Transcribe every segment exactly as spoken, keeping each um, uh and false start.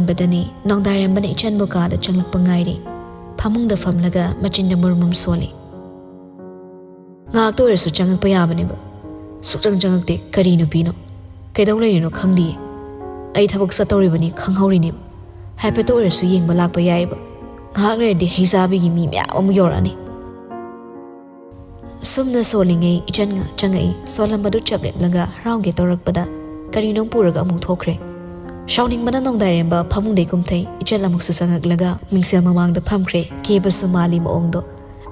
ꯕꯗꯅꯤ ꯅꯣꯡꯗꯥꯏꯔꯦꯝꯕꯅ ꯏꯆꯟꯕꯨ ꯀꯥꯗ ꯆꯪꯂꯛꯄ ꯉꯥꯏꯔꯤ꯫ ꯐꯃꯨꯡꯗ ꯐꯝꯂꯒ ꯃꯆꯤꯟꯗ ꯃꯨꯔꯨꯝ ꯃꯨꯔꯨꯝ ꯁꯣꯜꯂꯤ꯫ "ꯉꯥꯏꯍꯥꯛꯇ ꯑꯣꯏꯔꯁꯨ ꯆꯪꯉꯛꯄ ꯌꯥꯕꯅꯦꯕ꯫ ꯁꯨꯛꯆꯪ ꯆꯪꯉꯛꯇꯦ꯫ ꯀꯔꯤ ꯅꯨꯄꯤꯅꯣ? ꯀꯩꯗꯧ ꯂꯩꯔꯤꯅꯣ ꯈꯪꯗꯤꯌꯦ꯫ ꯑꯩ ꯊꯕꯛ ꯆꯠꯇꯧꯔꯤꯕꯅꯤ ꯈꯪꯍꯧꯔꯤꯅꯦꯕ꯫ ꯍꯥꯏꯐꯦꯠꯇ ꯑꯣꯏꯔꯁꯨ ꯌꯦꯡꯕ ꯂꯥꯛꯄ ꯌꯥꯏꯌꯦꯕ꯫ ꯉꯥꯏꯍꯥꯛ ꯂꯩꯔꯗꯤ ꯍꯩ ꯆꯥꯕꯤꯒꯤ ꯃꯤ ꯃꯌꯥꯝ ꯑꯃ ꯌꯧꯔꯛꯑꯅꯤ"꯫ ꯑꯁꯨꯝꯅ ꯁꯣꯜꯂꯤꯉꯩ ꯏꯆꯟ ꯉꯥꯛ ꯆꯪꯉꯛꯏ꯫ ꯁꯣꯜꯂꯝꯕꯗꯨ ꯆꯞ ꯂꯦꯞꯂꯒ ꯍꯔꯥꯎꯒꯦ ꯇꯧꯔꯛꯄꯗ ꯀꯔꯤꯅꯣꯝ ꯄꯨꯔꯒ ꯑꯃꯨꯛ ꯊꯣꯛꯈ꯭ꯔꯦ꯫ ꯁꯥꯎꯅꯤꯡꯕꯅ ꯅꯣꯡꯗꯥꯏꯔꯦꯝꯕ ꯐꯃꯨꯡꯗꯩ ꯀꯨꯝꯊꯩ꯫ ꯏꯆꯟ ꯑꯃꯨꯛꯁꯨ ꯆꯪꯉꯛꯂꯒ ꯃꯤꯡꯁꯦꯜ ꯃꯃꯥꯡꯗ ꯐꯝꯈ꯭ꯔꯦ꯫ ꯀꯦꯕꯁꯨ ꯃꯥꯜꯂꯤ ꯃꯑꯣꯡꯗꯣ꯫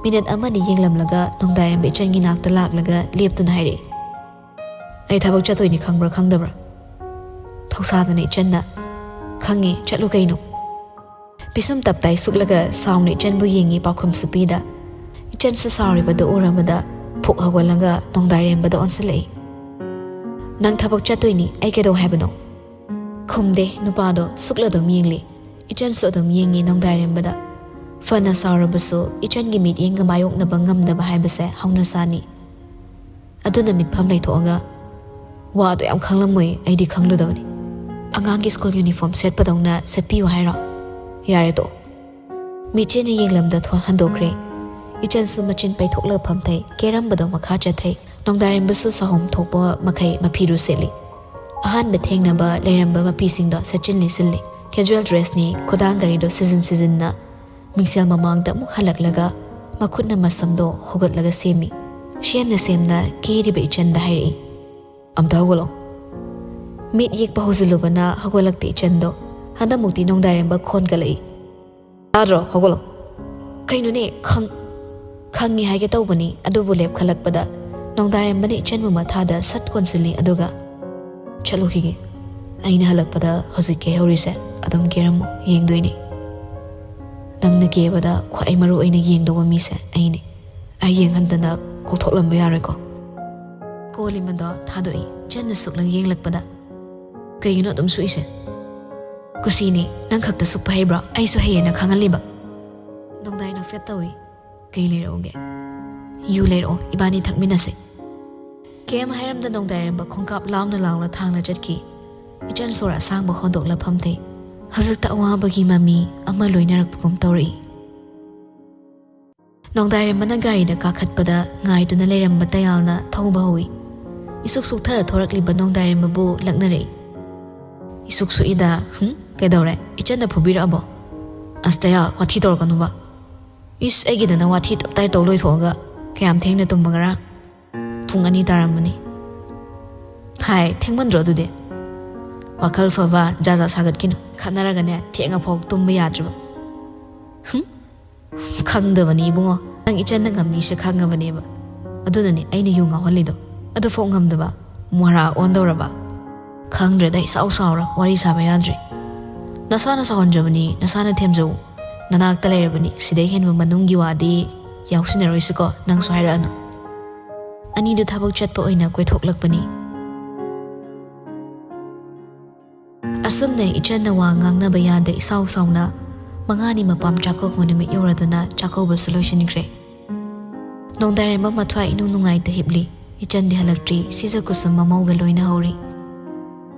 ꯃꯤꯅꯤꯠ ꯑꯃꯅꯤ ꯌꯦꯡꯂꯝꯂꯒ ꯅꯣꯡꯗꯥꯏꯔꯦꯝꯕ ꯏꯆꯟꯒꯤ ꯅꯥꯛꯇ ꯂꯥꯛꯂꯒ ꯂꯦꯞꯇꯨꯅ ꯍꯥꯏꯔꯛꯏ, "ꯑꯩ ꯊꯕꯛ ꯆꯠꯇꯣꯏꯅꯤ ꯈꯪꯕ꯭ꯔꯥ ꯈꯪꯗꯕ꯭ꯔꯥ?" ꯊꯧꯁꯥꯗꯅ ꯏꯆꯟꯅ, "ꯈꯪꯉꯦ, ꯆꯠꯂꯨ ꯀꯩꯅꯣ?" ꯄꯤꯁꯨꯝ ꯇꯞꯇꯥꯏ ꯁꯨꯛꯂꯒ ꯁꯥꯎꯅ ꯏꯆꯟꯕꯨ ꯌꯦꯡꯉꯤ, ꯄꯥꯎꯈꯨꯝꯁꯨ ꯄꯤꯗ꯫ ꯏꯆꯟꯁꯨ ꯁꯥꯎꯔꯤꯕꯗꯨ ꯎꯔꯝꯕꯗ ꯐꯨꯛ ꯍꯧꯒꯠꯂꯒ ꯅꯣꯡꯗꯥꯏꯔꯦꯝꯕꯗ ꯑꯣꯟꯁꯤꯜꯂꯛꯏ꯫ "ꯅꯪ ꯊꯕꯛ ꯆꯠꯇꯣꯏꯅꯤ, ꯑꯩ ꯀꯩꯗꯧ ꯍꯥꯏꯕꯅꯣ?" ꯈꯨꯝꯗꯦ ꯅꯨꯄꯥꯗꯣ, ꯁꯨꯛꯂ ꯑꯗꯨꯝ ꯌꯦꯡꯂꯤ꯫ ꯏꯆꯟꯁꯨ ꯑꯗꯨꯝ ꯌꯦꯡꯉꯤ ꯅꯣꯡꯗꯥꯏꯔꯦꯝꯕꯗ꯫ ꯐꯅ ꯁꯥꯎꯔꯕꯁꯨ ꯏꯆꯟꯒꯤ ꯃꯤꯠꯌꯦꯡꯒ ꯃꯥꯌꯣꯛꯅꯕ ꯉꯝꯗꯕ ꯍꯥꯏꯕꯁꯦ ꯍꯧꯅꯁꯥꯅꯤ꯫ ꯑꯗꯨꯅ ꯃꯤꯠꯐꯝ ꯂꯩꯊꯣꯛꯑꯒ, "ꯋꯥꯗꯣ ꯌꯥꯝ ꯈꯪꯂꯝꯃꯣꯏ, ꯑꯩꯗꯤ ꯈꯪꯂꯨꯗꯕꯅꯤ꯫ ꯑꯉꯥꯡꯒꯤ ꯁ꯭ꯀꯨꯜ ꯌꯨꯅꯤꯐꯣꯔꯝ ꯁꯦꯠꯄꯗꯧꯅ ꯁꯦꯠꯄꯤꯌꯨ ꯍꯥꯏꯔꯣ? ꯌꯥꯔꯦ ꯇꯣꯛꯑꯣ"꯫ ꯃꯤꯠꯆꯦꯅ ꯌꯦꯡꯂꯝꯗ ꯊꯣ-, ꯍꯟꯗꯣꯛꯈ꯭ꯔꯦ꯫ ꯏꯆꯟꯁꯨ ꯃꯆꯤꯟ ꯄꯩꯊꯣꯛꯂꯒ ꯐꯝꯊꯩ, ꯀꯦꯔꯝꯕꯗꯣ ꯃꯈꯥ ꯆꯠꯊꯩ꯫ ꯅꯣꯡꯗꯥꯏꯔꯦꯝꯕꯁꯨ ꯆꯥꯍꯨꯝ ꯊꯣꯛꯄ ꯃꯈꯩ ꯃꯐꯤꯔꯨ ꯁꯦꯠꯂꯤ꯫ ꯑꯍꯥꯟꯕ ꯊꯦꯡꯅꯕ ꯂꯩꯔꯝꯕ ꯃꯐꯤꯁꯤꯡꯗꯣ ꯁꯦꯠꯆꯤꯜꯂꯤ ꯁꯤꯜꯂꯤ꯫ ꯀꯦꯖꯨꯋꯦꯜ ꯗ꯭ꯔꯦꯁꯅꯤ, ꯈꯨꯗꯥꯡ ꯒꯥꯔꯤꯗꯣ ꯁꯤꯖꯤꯟ ꯁꯤꯖꯤꯟꯅ ꯃꯤꯡꯁꯦꯜ ꯃꯃꯥꯡꯗ ꯑꯃꯨꯛ ꯍꯜꯂꯛꯂꯒ ꯃꯈꯨꯠꯅ ꯃꯁꯝꯗꯣ ꯍꯣꯒꯠꯂꯒ ꯁꯦꯝꯃꯤ꯫ ꯁꯦꯝꯅ ꯁꯦꯝꯅ ꯀꯦꯔꯤꯕ ꯏꯆꯟꯗ ꯍꯥꯏꯔꯛꯏ, "ꯑꯝꯇ ꯍꯧꯒꯠꯂꯣ"꯫ ꯃꯤꯠ ꯌꯦꯛꯄ ꯍꯧꯖꯤꯜꯂꯨꯕꯅ ꯍꯧꯒꯠꯂꯛꯇꯦ ꯏꯆꯟꯗꯣ꯫ ꯍꯟꯗꯛꯃꯨꯛꯇꯤ ꯅꯣꯡꯗꯥꯏꯔꯦꯝꯕ ꯈꯣꯟꯒꯠꯂꯛꯏ, "ꯇꯥꯗ꯭ꯔꯣ? ꯍꯧꯒꯠꯂꯣ"꯫ "ꯀꯩꯅꯣꯅꯦ? ꯈꯪ-, ꯈꯪꯉꯤ ꯍꯥꯏꯒꯦ ꯇꯧꯕꯅꯤ"꯫ ꯑꯗꯨꯕꯨ ꯂꯦꯞꯈꯠꯂꯛꯄꯗ ꯅꯣꯡꯗꯥꯏꯔꯦꯝꯕꯅ ꯏꯆꯟꯕꯨ ꯃꯊꯥꯗ ꯁꯠ ꯀꯣꯟꯁꯤꯜꯂꯤ, ꯑꯗꯨꯒ, "ꯆꯠꯂꯨꯈꯤꯒꯦ꯫ ꯑꯩꯅ ꯍꯜꯂꯛꯄꯗ ꯍꯧꯖꯤꯛ ꯀꯦꯍꯧꯔꯤꯁꯦ ꯑꯗꯨꯝ ꯀꯦꯔꯝꯃꯣ, ꯌꯦꯡꯗꯣꯏꯅꯤ꯫ ꯅꯪꯅ ꯀꯦꯕꯗ ꯈ꯭ꯋꯥꯏ ꯃꯔꯨ ꯑꯣꯏꯅ ꯌꯦꯡꯗꯧꯕ ꯃꯤꯁꯦ ꯑꯩꯅꯤ꯫ ꯑꯩ ꯌꯦꯡꯍꯟꯗꯅ ꯀꯣꯛꯊꯣꯛꯂꯝꯕ ꯌꯥꯔꯣꯏꯀꯣ"꯫ ꯀꯣꯂꯤꯃꯗꯣ ꯊꯥꯗꯣꯛꯏ꯫ ꯏꯆꯟꯅ ꯁꯨꯛꯂꯒ ꯌꯦꯡꯂꯛꯄꯗ, "ꯀꯩꯒꯤꯅꯣ ꯑꯗꯨꯝ ꯁꯨꯛꯏꯁꯦ?" "ꯀꯨꯁꯤꯅꯤ, ꯅꯪ ꯈꯛꯇ ꯁꯨꯛꯄ ꯍꯩꯕ꯭ꯔꯣ? ꯑꯩꯁꯨ ꯍꯩꯌꯦꯅ ꯈꯪꯍꯜꯂꯤꯕ"꯫ ꯅꯣꯡꯗꯥꯏ ꯅꯣꯛꯐꯦꯠ ꯇꯧꯏ꯫ "ꯀꯩ ꯂꯩꯔꯛꯎꯒꯦ?" "ꯌꯨ ꯂꯩꯔꯛꯑꯣ, ꯏꯕꯥꯅꯤ ꯊꯛꯃꯤꯟꯅꯁꯦ"꯫ ꯀꯩꯝ ꯍꯥꯏꯔꯝꯗ ꯅꯣꯡꯗꯥꯏꯔꯦꯝꯕ ꯈꯣꯡꯀꯥꯞ ꯂꯥꯎꯅ ꯂꯥꯎꯅ ꯊꯥꯡꯅ ꯆꯠꯈꯤ꯫ ꯏꯆꯟ ꯁꯣꯔ ꯑꯁꯥꯡꯕ ꯍꯣꯟꯗꯣꯛꯂ ꯐꯝꯊꯩ꯫ ꯍꯧꯖꯤꯛꯇ ꯑꯋꯥꯕꯒꯤ ꯃꯃꯤ ꯑꯃ ꯂꯣꯏꯅꯔꯛꯄꯒꯨꯝ ꯇꯧꯔꯛꯏ꯫ ꯅꯣꯡꯗꯥꯏꯔꯦꯝꯕꯅ ꯒꯥꯔꯤꯗ ꯀꯥꯈꯠꯄꯗ ꯉꯥꯏꯗꯨꯅ ꯂꯩꯔꯝꯕ ꯇꯌꯥꯜꯅ ꯊꯧꯕ ꯍꯧꯏ꯫ ꯏꯁꯨꯛ ꯁꯨꯛꯊꯔ ꯊꯣꯔꯛꯂꯤꯕ ꯅꯣꯡꯗꯥꯏꯔꯦꯝꯕꯕꯨ ꯂꯛꯅꯔꯛꯏ꯫ "ꯏꯁꯨꯛ ꯁꯨꯛꯏꯗ, ꯍꯨꯝ? ꯀꯩꯗꯧꯔꯦ? ꯏꯆꯟꯅ ꯐꯨꯕꯤꯔꯛꯑꯕꯣ?" "ꯑꯁ ꯇꯌꯥꯜ, ꯋꯥꯊꯤ ꯇꯧꯔꯛꯀꯅꯨꯕ꯫ ꯏꯁ, ꯑꯩꯒꯤꯗ ꯅꯪ ꯋꯥꯊꯤ ꯇꯞꯇꯥꯏ ꯇꯧ ꯂꯣꯏꯊꯣꯛꯑꯒ ꯀꯌꯥꯝ ꯊꯦꯡꯅ ꯇꯨꯝꯕ ꯉꯔꯥꯡ?" "ꯄꯨꯡ ꯑꯅꯤ ꯇꯥꯔꯝꯃꯅꯤ꯫" "ꯍꯥꯏ, ꯊꯦꯡꯃꯟꯗ꯭ꯔꯣ ꯑꯗꯨꯗꯤ? ꯋꯥꯈꯜ ꯐꯕ ꯖꯥ ꯖꯥ ꯁꯥꯒꯠꯈꯤꯅꯨ꯫ ꯈꯠꯅꯔꯒꯅꯦ ꯊꯦꯡꯉꯐꯥꯎ ꯇꯨꯝꯕ ꯌꯥꯗ꯭ꯔꯤꯕ꯫" "ꯍꯨꯝ? ꯈꯪꯗꯕꯅꯤ ꯏꯕꯨꯡꯉꯣ, ꯅꯪ ꯏꯆꯟꯅ ꯉꯝꯅꯤꯁꯦ ꯈꯪꯉꯕꯅꯦꯕ꯫ ꯑꯗꯨꯅꯅꯦ ꯑꯩꯅ ꯌꯨ ꯉꯥꯎꯍꯜꯂꯤꯗꯣ꯫ ꯑꯗꯨꯐꯥꯎ ꯉꯝꯗꯕ, ꯃꯣꯔꯥ ꯑꯣꯟꯗꯧꯔꯕ?" "ꯈꯪꯗ꯭ꯔꯦꯗ, ꯏꯁꯥꯎ ꯁꯥꯎꯔ ꯋꯥꯔꯤ ꯁꯥꯕ ꯌꯥꯗ꯭ꯔꯦ꯫ ꯅꯁꯥꯅ ꯁꯥꯎꯍꯟꯖꯕꯅꯤ, ꯅꯁꯥꯅ ꯊꯦꯝꯖꯧ꯫ ꯅꯅꯥꯛꯇ ꯂꯩꯔꯕꯅꯤ, ꯁꯤꯗꯩ ꯍꯦꯟꯕ ꯃꯅꯨꯡꯒꯤ ꯋꯥꯗꯤ ꯌꯥꯎꯁꯤꯟꯅꯔꯣꯏꯁꯤꯀꯣ, ꯅꯪꯁꯨ ꯍꯥꯏꯔꯛꯑꯅꯨ꯫" ꯑꯅꯤꯗꯨ ꯊꯕꯛ ꯆꯠꯄ ꯑꯣꯏꯅ ꯀꯣꯏꯊꯣꯛꯂꯛꯄꯅꯤ꯫ ꯑꯁꯨꯝꯅ ꯏꯆꯟꯅ ꯋꯥ ꯉꯥꯡꯅꯕ ꯌꯥꯗ ꯏꯁꯥꯎ ꯁꯥꯎꯅ ꯃꯉꯥꯅꯤ ꯃꯄꯥꯝ ꯆꯥꯛꯀꯧꯕ ꯅꯨꯃꯤꯠ ꯌꯧꯔꯗꯨꯅ ꯆꯥꯛꯀꯧꯕꯁꯨ ꯂꯣꯏꯁꯤꯟꯈ꯭ꯔꯦ꯫ ꯅꯣꯡꯗꯥꯏꯔꯦꯝꯕ ꯃꯊ꯭ꯋꯥꯏ ꯏꯅꯨꯡ ꯅꯨꯡꯉꯥꯏꯇ ꯍꯤꯞꯂꯤ꯫ ꯏꯆꯟꯗꯤ ꯍꯜꯂꯛꯇ꯭ꯔꯤ꯫ ꯁꯤꯖ ꯀꯨꯁꯨꯝ ꯃꯃꯧꯒ ꯂꯣꯏꯅꯍꯧꯔꯤ꯫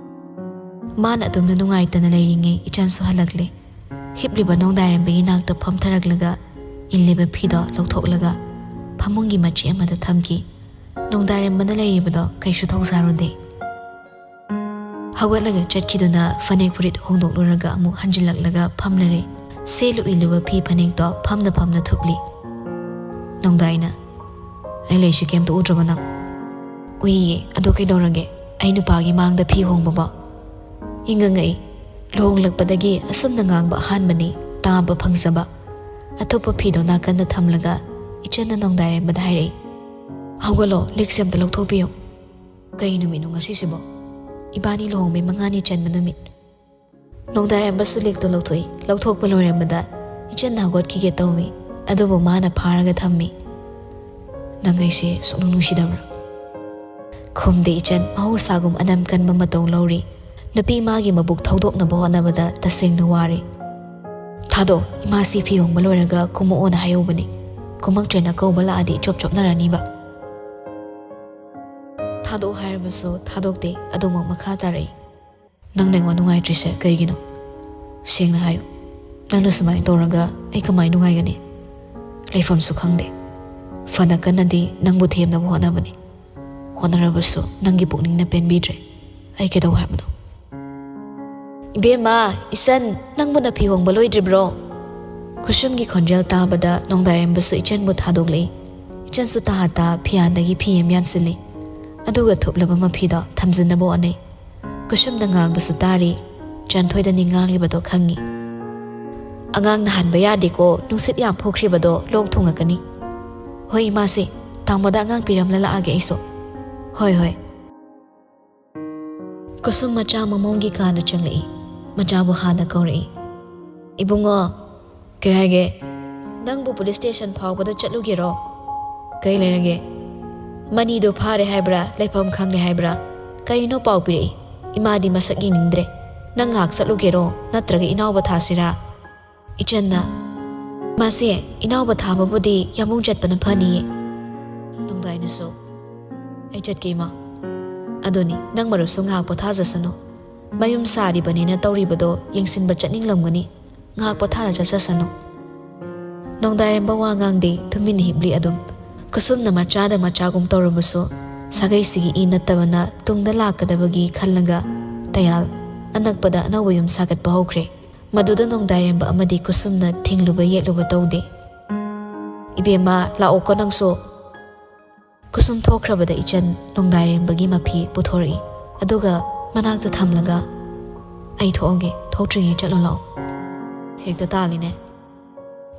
ꯃꯥꯅ ꯑꯗꯨꯝꯅ ꯅꯨꯡꯉꯥꯏꯇꯅ ꯂꯩꯔꯤꯉꯩ ꯏꯆꯟꯁꯨ ꯍꯜꯂꯛꯂꯦ꯫ ꯍꯤꯞꯂꯤꯕ ꯅꯣꯡꯗꯥꯏꯔꯦꯝꯕꯒꯤ ꯅꯥꯛꯇ ꯐꯝꯊꯔꯛꯂꯒ ꯏꯜꯂꯤꯕ ꯐꯤꯗꯣ ꯂꯧꯊꯣꯛꯂꯒ ꯐꯃꯨꯡꯒꯤ ꯃꯆꯤ ꯑꯃꯗ ꯊꯝꯈꯤ꯫ ꯅꯣꯡꯗꯥꯏꯔꯦꯝꯕꯅ ꯂꯩꯔꯤꯕꯗꯣ ꯀꯩꯁꯨ ꯊꯧꯁꯥꯔꯨꯗꯦ꯫ ꯍꯧꯒꯠꯂꯒ ꯆꯠꯈꯤꯗꯨꯅ ꯐꯅꯦꯛ ꯐꯨꯔꯤꯠ ꯍꯣꯡꯗꯣꯛꯂꯨꯔꯒ ꯑꯃꯨꯛ ꯍꯟꯖꯤꯜꯂꯛꯂꯒ ꯐꯝꯂꯔꯦ꯫ ꯁꯦꯠꯂꯨ ꯏꯜꯂꯨꯕ ꯐꯤ ꯐꯅꯦꯛꯇꯣ ꯐꯝꯅ ꯐꯝꯅ ꯊꯨꯞꯂꯤ꯫ ꯅꯣꯡꯗꯥꯏꯅ, "ꯑꯩ ꯂꯩꯁꯤ ꯀꯩꯝꯇ ꯎꯗ꯭ꯔꯕ ꯅꯪ?" "ꯎꯏꯌꯦ, ꯑꯗꯣ ꯀꯩꯗꯧꯔꯒꯦ? ꯑꯩ ꯅꯨꯄꯥꯒꯤ ꯃꯥꯡꯗ ꯐꯤ ꯍꯣꯡꯕꯕꯣ?" ꯏꯪꯉꯪꯉꯛꯏ꯫ ꯂꯨꯍꯣꯡꯂꯛꯄꯗꯒꯤ ꯑꯁꯨꯝꯅ ꯉꯥꯡꯕ ꯑꯍꯥꯟꯕꯅꯤ ꯇꯥꯕ ꯐꯪꯖꯕ꯫ ꯑꯊꯨꯞꯄ ꯐꯤꯗꯣ ꯅꯥꯀꯟꯗ ꯊꯝꯂꯒ ꯏꯆꯟꯅ ꯅꯣꯡꯗꯥꯏꯔꯦꯝꯕꯗ ꯍꯥꯏꯔꯛꯏ, "ꯍꯧꯒꯠꯂꯣ, ꯂꯤꯛꯁꯦ ꯑꯝꯇ ꯂꯧꯊꯣꯛꯄꯤꯌꯨ꯫ ꯀꯩ ꯅꯨꯃꯤꯠꯅꯣ ꯉꯁꯤꯁꯤꯕꯣ? ꯏꯕꯥꯅꯤ ꯂꯨꯍꯣꯡꯕꯩ ꯃꯉꯥꯅꯤ ꯆꯟꯕ ꯅꯨꯃꯤꯠ꯫" ꯅꯣꯡꯗꯥꯏꯔꯦꯝꯕꯁꯨ ꯂꯤꯛꯇꯣ ꯂꯧꯊꯣꯛꯏ꯫ ꯂꯧꯊꯣꯛꯄ ꯂꯣꯏꯔꯝꯕꯗ ꯏꯆꯟꯅ ꯍꯧꯒꯠꯈꯤꯒꯦ ꯇꯧꯃꯤ, ꯑꯗꯨꯕꯨ ꯃꯥꯅ ꯐꯥꯔꯒ ꯊꯝꯃꯤ꯫ "ꯅꯪ ꯑꯩꯁꯦ ꯁꯨꯛꯅꯨꯡ ꯅꯨꯡꯁꯤꯗꯕ꯭ꯔꯥ?" ꯈꯨꯝꯗꯦ ꯏꯆꯟ, ꯃꯍꯧꯁꯥꯒꯨꯝ ꯑꯅꯝ ꯀꯟꯕ ꯃꯇꯧ ꯂꯧꯔꯤ꯫ ꯅꯨꯄꯤ ꯃꯥꯒꯤ ꯃꯕꯨꯛ ꯊꯧꯗꯣꯛꯅꯕ ꯍꯣꯠꯅꯕꯗ ꯇꯁꯦꯡꯅ ꯋꯥꯔꯦ꯫ "ꯊꯥꯗꯣꯛ, ꯏꯃꯥꯁꯤ ꯐꯤ ꯍꯣꯡꯕ ꯂꯣꯏꯔꯒ ꯀꯨꯝꯃꯛꯑꯣꯅ ꯍꯥꯏꯍꯧꯕꯅꯤ꯫ ꯀꯨꯝꯃꯛꯇ꯭ꯔꯦꯅ ꯀꯧꯕ ꯂꯥꯛꯑꯗꯤ ꯏꯆꯣꯞ ꯆꯣꯞꯅꯔꯅꯤꯕ꯫" ꯊꯥꯗꯣꯛ ꯍꯥꯏꯔꯕꯁꯨ ꯊꯥꯗꯣꯛꯇꯦ, ꯑꯗꯨꯃꯛ ꯃꯈꯥ ꯇꯥꯔꯛꯏ꯫ "ꯅꯪ ꯅꯦꯠꯋꯥꯛ ꯅꯨꯡꯉꯥꯏꯇ꯭ꯔꯤꯁꯦ ꯀꯩꯒꯤꯅꯣ?" ꯁꯦꯡꯅ ꯍꯥꯏꯌꯨ, ꯅꯪꯅ ꯁꯨꯃꯥꯏꯅ ꯇꯧꯔꯒ ꯑꯩ ꯀꯃꯥꯏꯅ ꯅꯨꯡꯉꯥꯏꯒꯅꯤ? ꯂꯩꯐꯝꯁꯨ ꯈꯪꯗꯦ꯫ ꯐꯅ ꯀꯟꯅꯗꯤ ꯅꯪꯕꯨ ꯊꯦꯝꯅꯕ ꯍꯣꯠꯅꯕꯅꯤ꯫ ꯍꯣꯠꯅꯔꯕꯁꯨ ꯅꯪꯒꯤ ꯄꯨꯛꯅꯤꯡꯅ ꯄꯦꯟꯕꯤꯗ꯭ꯔꯦ꯫ ꯑꯩ ꯀꯩꯗꯧ ꯍꯥꯏꯕꯅꯣ? ꯏꯕꯦꯝꯃ, ꯏꯆꯟ, ꯅꯪꯕꯨ ꯅꯐꯤ ꯍꯣꯡꯕ ꯂꯣꯏꯗ꯭ꯔꯤꯕ꯭ꯔꯣ? ꯈꯨꯁꯨꯝꯒꯤ ꯈꯣꯟꯖꯦꯜ ꯇꯥꯕꯗ ꯅꯣꯡꯗꯥꯏꯔꯦꯝꯕꯁꯨ ꯏꯆꯟꯕꯨ ꯊꯥꯗꯣꯛꯂꯛꯏ꯫ ꯏꯆꯟꯁꯨ ꯇꯍꯥ ꯇꯥ ꯐꯤꯌꯥꯟꯗꯒꯤ ꯐꯤ ꯑꯃ ꯌꯥꯟꯁꯤꯜꯂꯤ꯫ ꯑꯗꯨꯒ ꯊꯨꯞꯂꯕ ꯃꯐꯤꯗꯣ ꯊꯝꯖꯤꯟꯅꯕ ꯍꯣꯠꯅꯩ꯫ ꯀꯨꯁꯨꯝꯅ ꯉꯥꯡꯕꯁꯨ ꯇꯥꯔꯤ꯫ ꯆꯟꯊꯣꯏꯗꯅꯤ ꯉꯥꯡꯂꯤꯕꯗꯣ ꯈꯪꯉꯤ꯫ "ꯑꯉꯥꯡ ꯅꯥꯍꯟꯕ ꯌꯥꯗꯦꯀꯣ, ꯅꯨꯡꯁꯤꯠ ꯌꯥꯝ ꯐꯨꯈ꯭ꯔꯤꯕꯗꯣ ꯂꯣꯛ ꯊꯨꯡꯉꯛꯀꯅꯤ꯫" "ꯍꯣꯏ ꯏꯃꯥꯁꯦ, ꯇꯥꯃꯣꯗ ꯑꯉꯥꯡ ꯄꯤꯔꯝꯂ ꯂꯥꯛꯑꯒꯦ ꯑꯩꯁꯨ꯫" "ꯍꯣꯏ, ꯍꯣꯏ꯫" ꯀꯨꯁꯨꯝ ꯃꯆꯥ ꯃꯃꯣꯝꯒꯤ ꯀꯥꯗ ꯆꯪꯂꯛꯏ꯫ ꯃꯆꯥꯕꯨ ꯍꯥꯟꯅ ꯀꯧꯔꯛꯏ꯫ "ꯏꯕꯨꯡꯉꯣ꯫" "ꯀꯩ ꯍꯥꯏꯒꯦ?" "ꯅꯪꯕꯨ ꯄꯨꯂꯤꯁ ꯁ꯭ꯇꯦꯁꯟ ꯐꯥꯎꯕꯗ ꯆꯠꯂꯨꯒꯦꯔꯣ?" "ꯀꯩ ꯂꯩꯔꯒꯦ?" "ꯃꯅꯤꯗꯨ ꯐꯥꯔꯦ ꯍꯥꯏꯕ꯭ꯔꯥ, ꯂꯩꯐꯝ ꯈꯪꯂꯦ ꯍꯥꯏꯕ꯭ꯔꯥ? ꯀꯔꯤꯅꯣ ꯄꯥꯎ ꯄꯤꯔꯛꯏ꯫ ꯏꯃꯥꯗꯤ ꯃꯁꯛ ꯌꯦꯡꯅꯤꯡꯗ꯭ꯔꯦ꯫ ꯅꯪ ꯉꯥꯏꯍꯥꯛ ꯆꯠꯂꯨꯒꯦꯔꯣ, ꯅꯠꯇ꯭ꯔꯒ ꯏꯅꯥꯎꯕ ꯊꯥꯁꯤꯔꯥ?" ꯏꯆꯟꯅ, "ꯃꯥꯁꯦ, ꯏꯅꯥꯎꯕ ꯊꯥꯕꯕꯨꯗꯤ ꯌꯥꯝꯕꯨꯡ ꯆꯠꯄꯅ ꯐꯅꯤꯌꯦ꯫" ꯅꯣꯡꯗꯥꯏꯅꯁꯨ, "ꯑꯩ ꯆꯠꯀꯦ ꯏꯃꯥ꯫" "ꯑꯗꯨꯅꯤ, ꯅꯪ ꯃꯔꯨꯞꯁꯨ ꯉꯥꯏꯍꯥꯛ ꯄꯣꯊꯥꯖꯁꯅꯨ꯫ ꯃꯌꯨꯝ ꯁꯥꯔꯤꯕꯅꯦꯅ ꯇꯧꯔꯤꯕꯗꯣ ꯌꯦꯡꯁꯤꯟꯕ ꯆꯠꯅꯤꯡꯂꯝꯒꯅꯤ꯫ ꯉꯥꯏꯍꯥꯛ ꯄꯣꯊꯥꯅ ꯆꯠꯆꯁꯅꯨ꯫" ꯅꯣꯡꯗꯥꯏꯔꯦꯝꯕ ꯋꯥ ꯉꯥꯡꯗꯦ, ꯇꯨꯃꯤꯟꯅ ꯍꯤꯞꯂꯤ ꯑꯗꯨꯝ꯫ ꯀꯨꯁꯨꯝꯅ ꯃꯆꯥꯗ ꯃꯆꯥꯒꯨꯝ ꯇꯧꯔꯕꯁꯨ, ꯁꯥꯒꯩꯁꯤꯒꯤ ꯏ ꯅꯠꯇꯕꯅ ꯇꯨꯡꯗ ꯂꯥꯛꯀꯗꯕꯒꯤ ꯈꯜꯂꯒ, ꯇꯌꯥꯜ ꯑꯅꯛꯄꯗ ꯑꯅꯧꯕ ꯌꯨꯝ ꯁꯥꯒꯠꯄ ꯍꯧꯈ꯭ꯔꯦ꯫ ꯃꯗꯨꯗ ꯅꯣꯡꯗꯥꯏꯔꯦꯝꯕ ꯑꯃꯗꯤ ꯀꯨꯁꯨꯝꯅ ꯊꯤꯡꯂꯨꯕ ꯌꯦꯠꯂꯨꯕ ꯇꯧꯗꯦ꯫ "ꯏꯕꯦꯝꯃ, ꯂꯥꯛꯑꯣꯀꯣ ꯅꯪꯁꯨ꯫" ꯀꯨꯁꯨꯝ ꯊꯣꯛꯈ꯭ꯔꯕꯗ ꯏꯆꯟ ꯅꯣꯡꯗꯥꯏꯔꯦꯝꯕꯒꯤ ꯃꯐꯤ ꯄꯨꯊꯣꯔꯛꯏ꯫ ꯑꯗꯨꯒ ꯃꯅꯥꯛꯇ ꯊꯝꯂꯒ, "ꯑꯩ ꯊꯣꯛꯑꯒꯦ, ꯊꯣꯛꯇ꯭ꯔꯤꯉꯩ ꯆꯠꯂꯣ ꯂꯥꯛꯑꯣ꯫" "ꯍꯦꯛꯇ ꯇꯥꯜꯂꯤꯅꯦ꯫"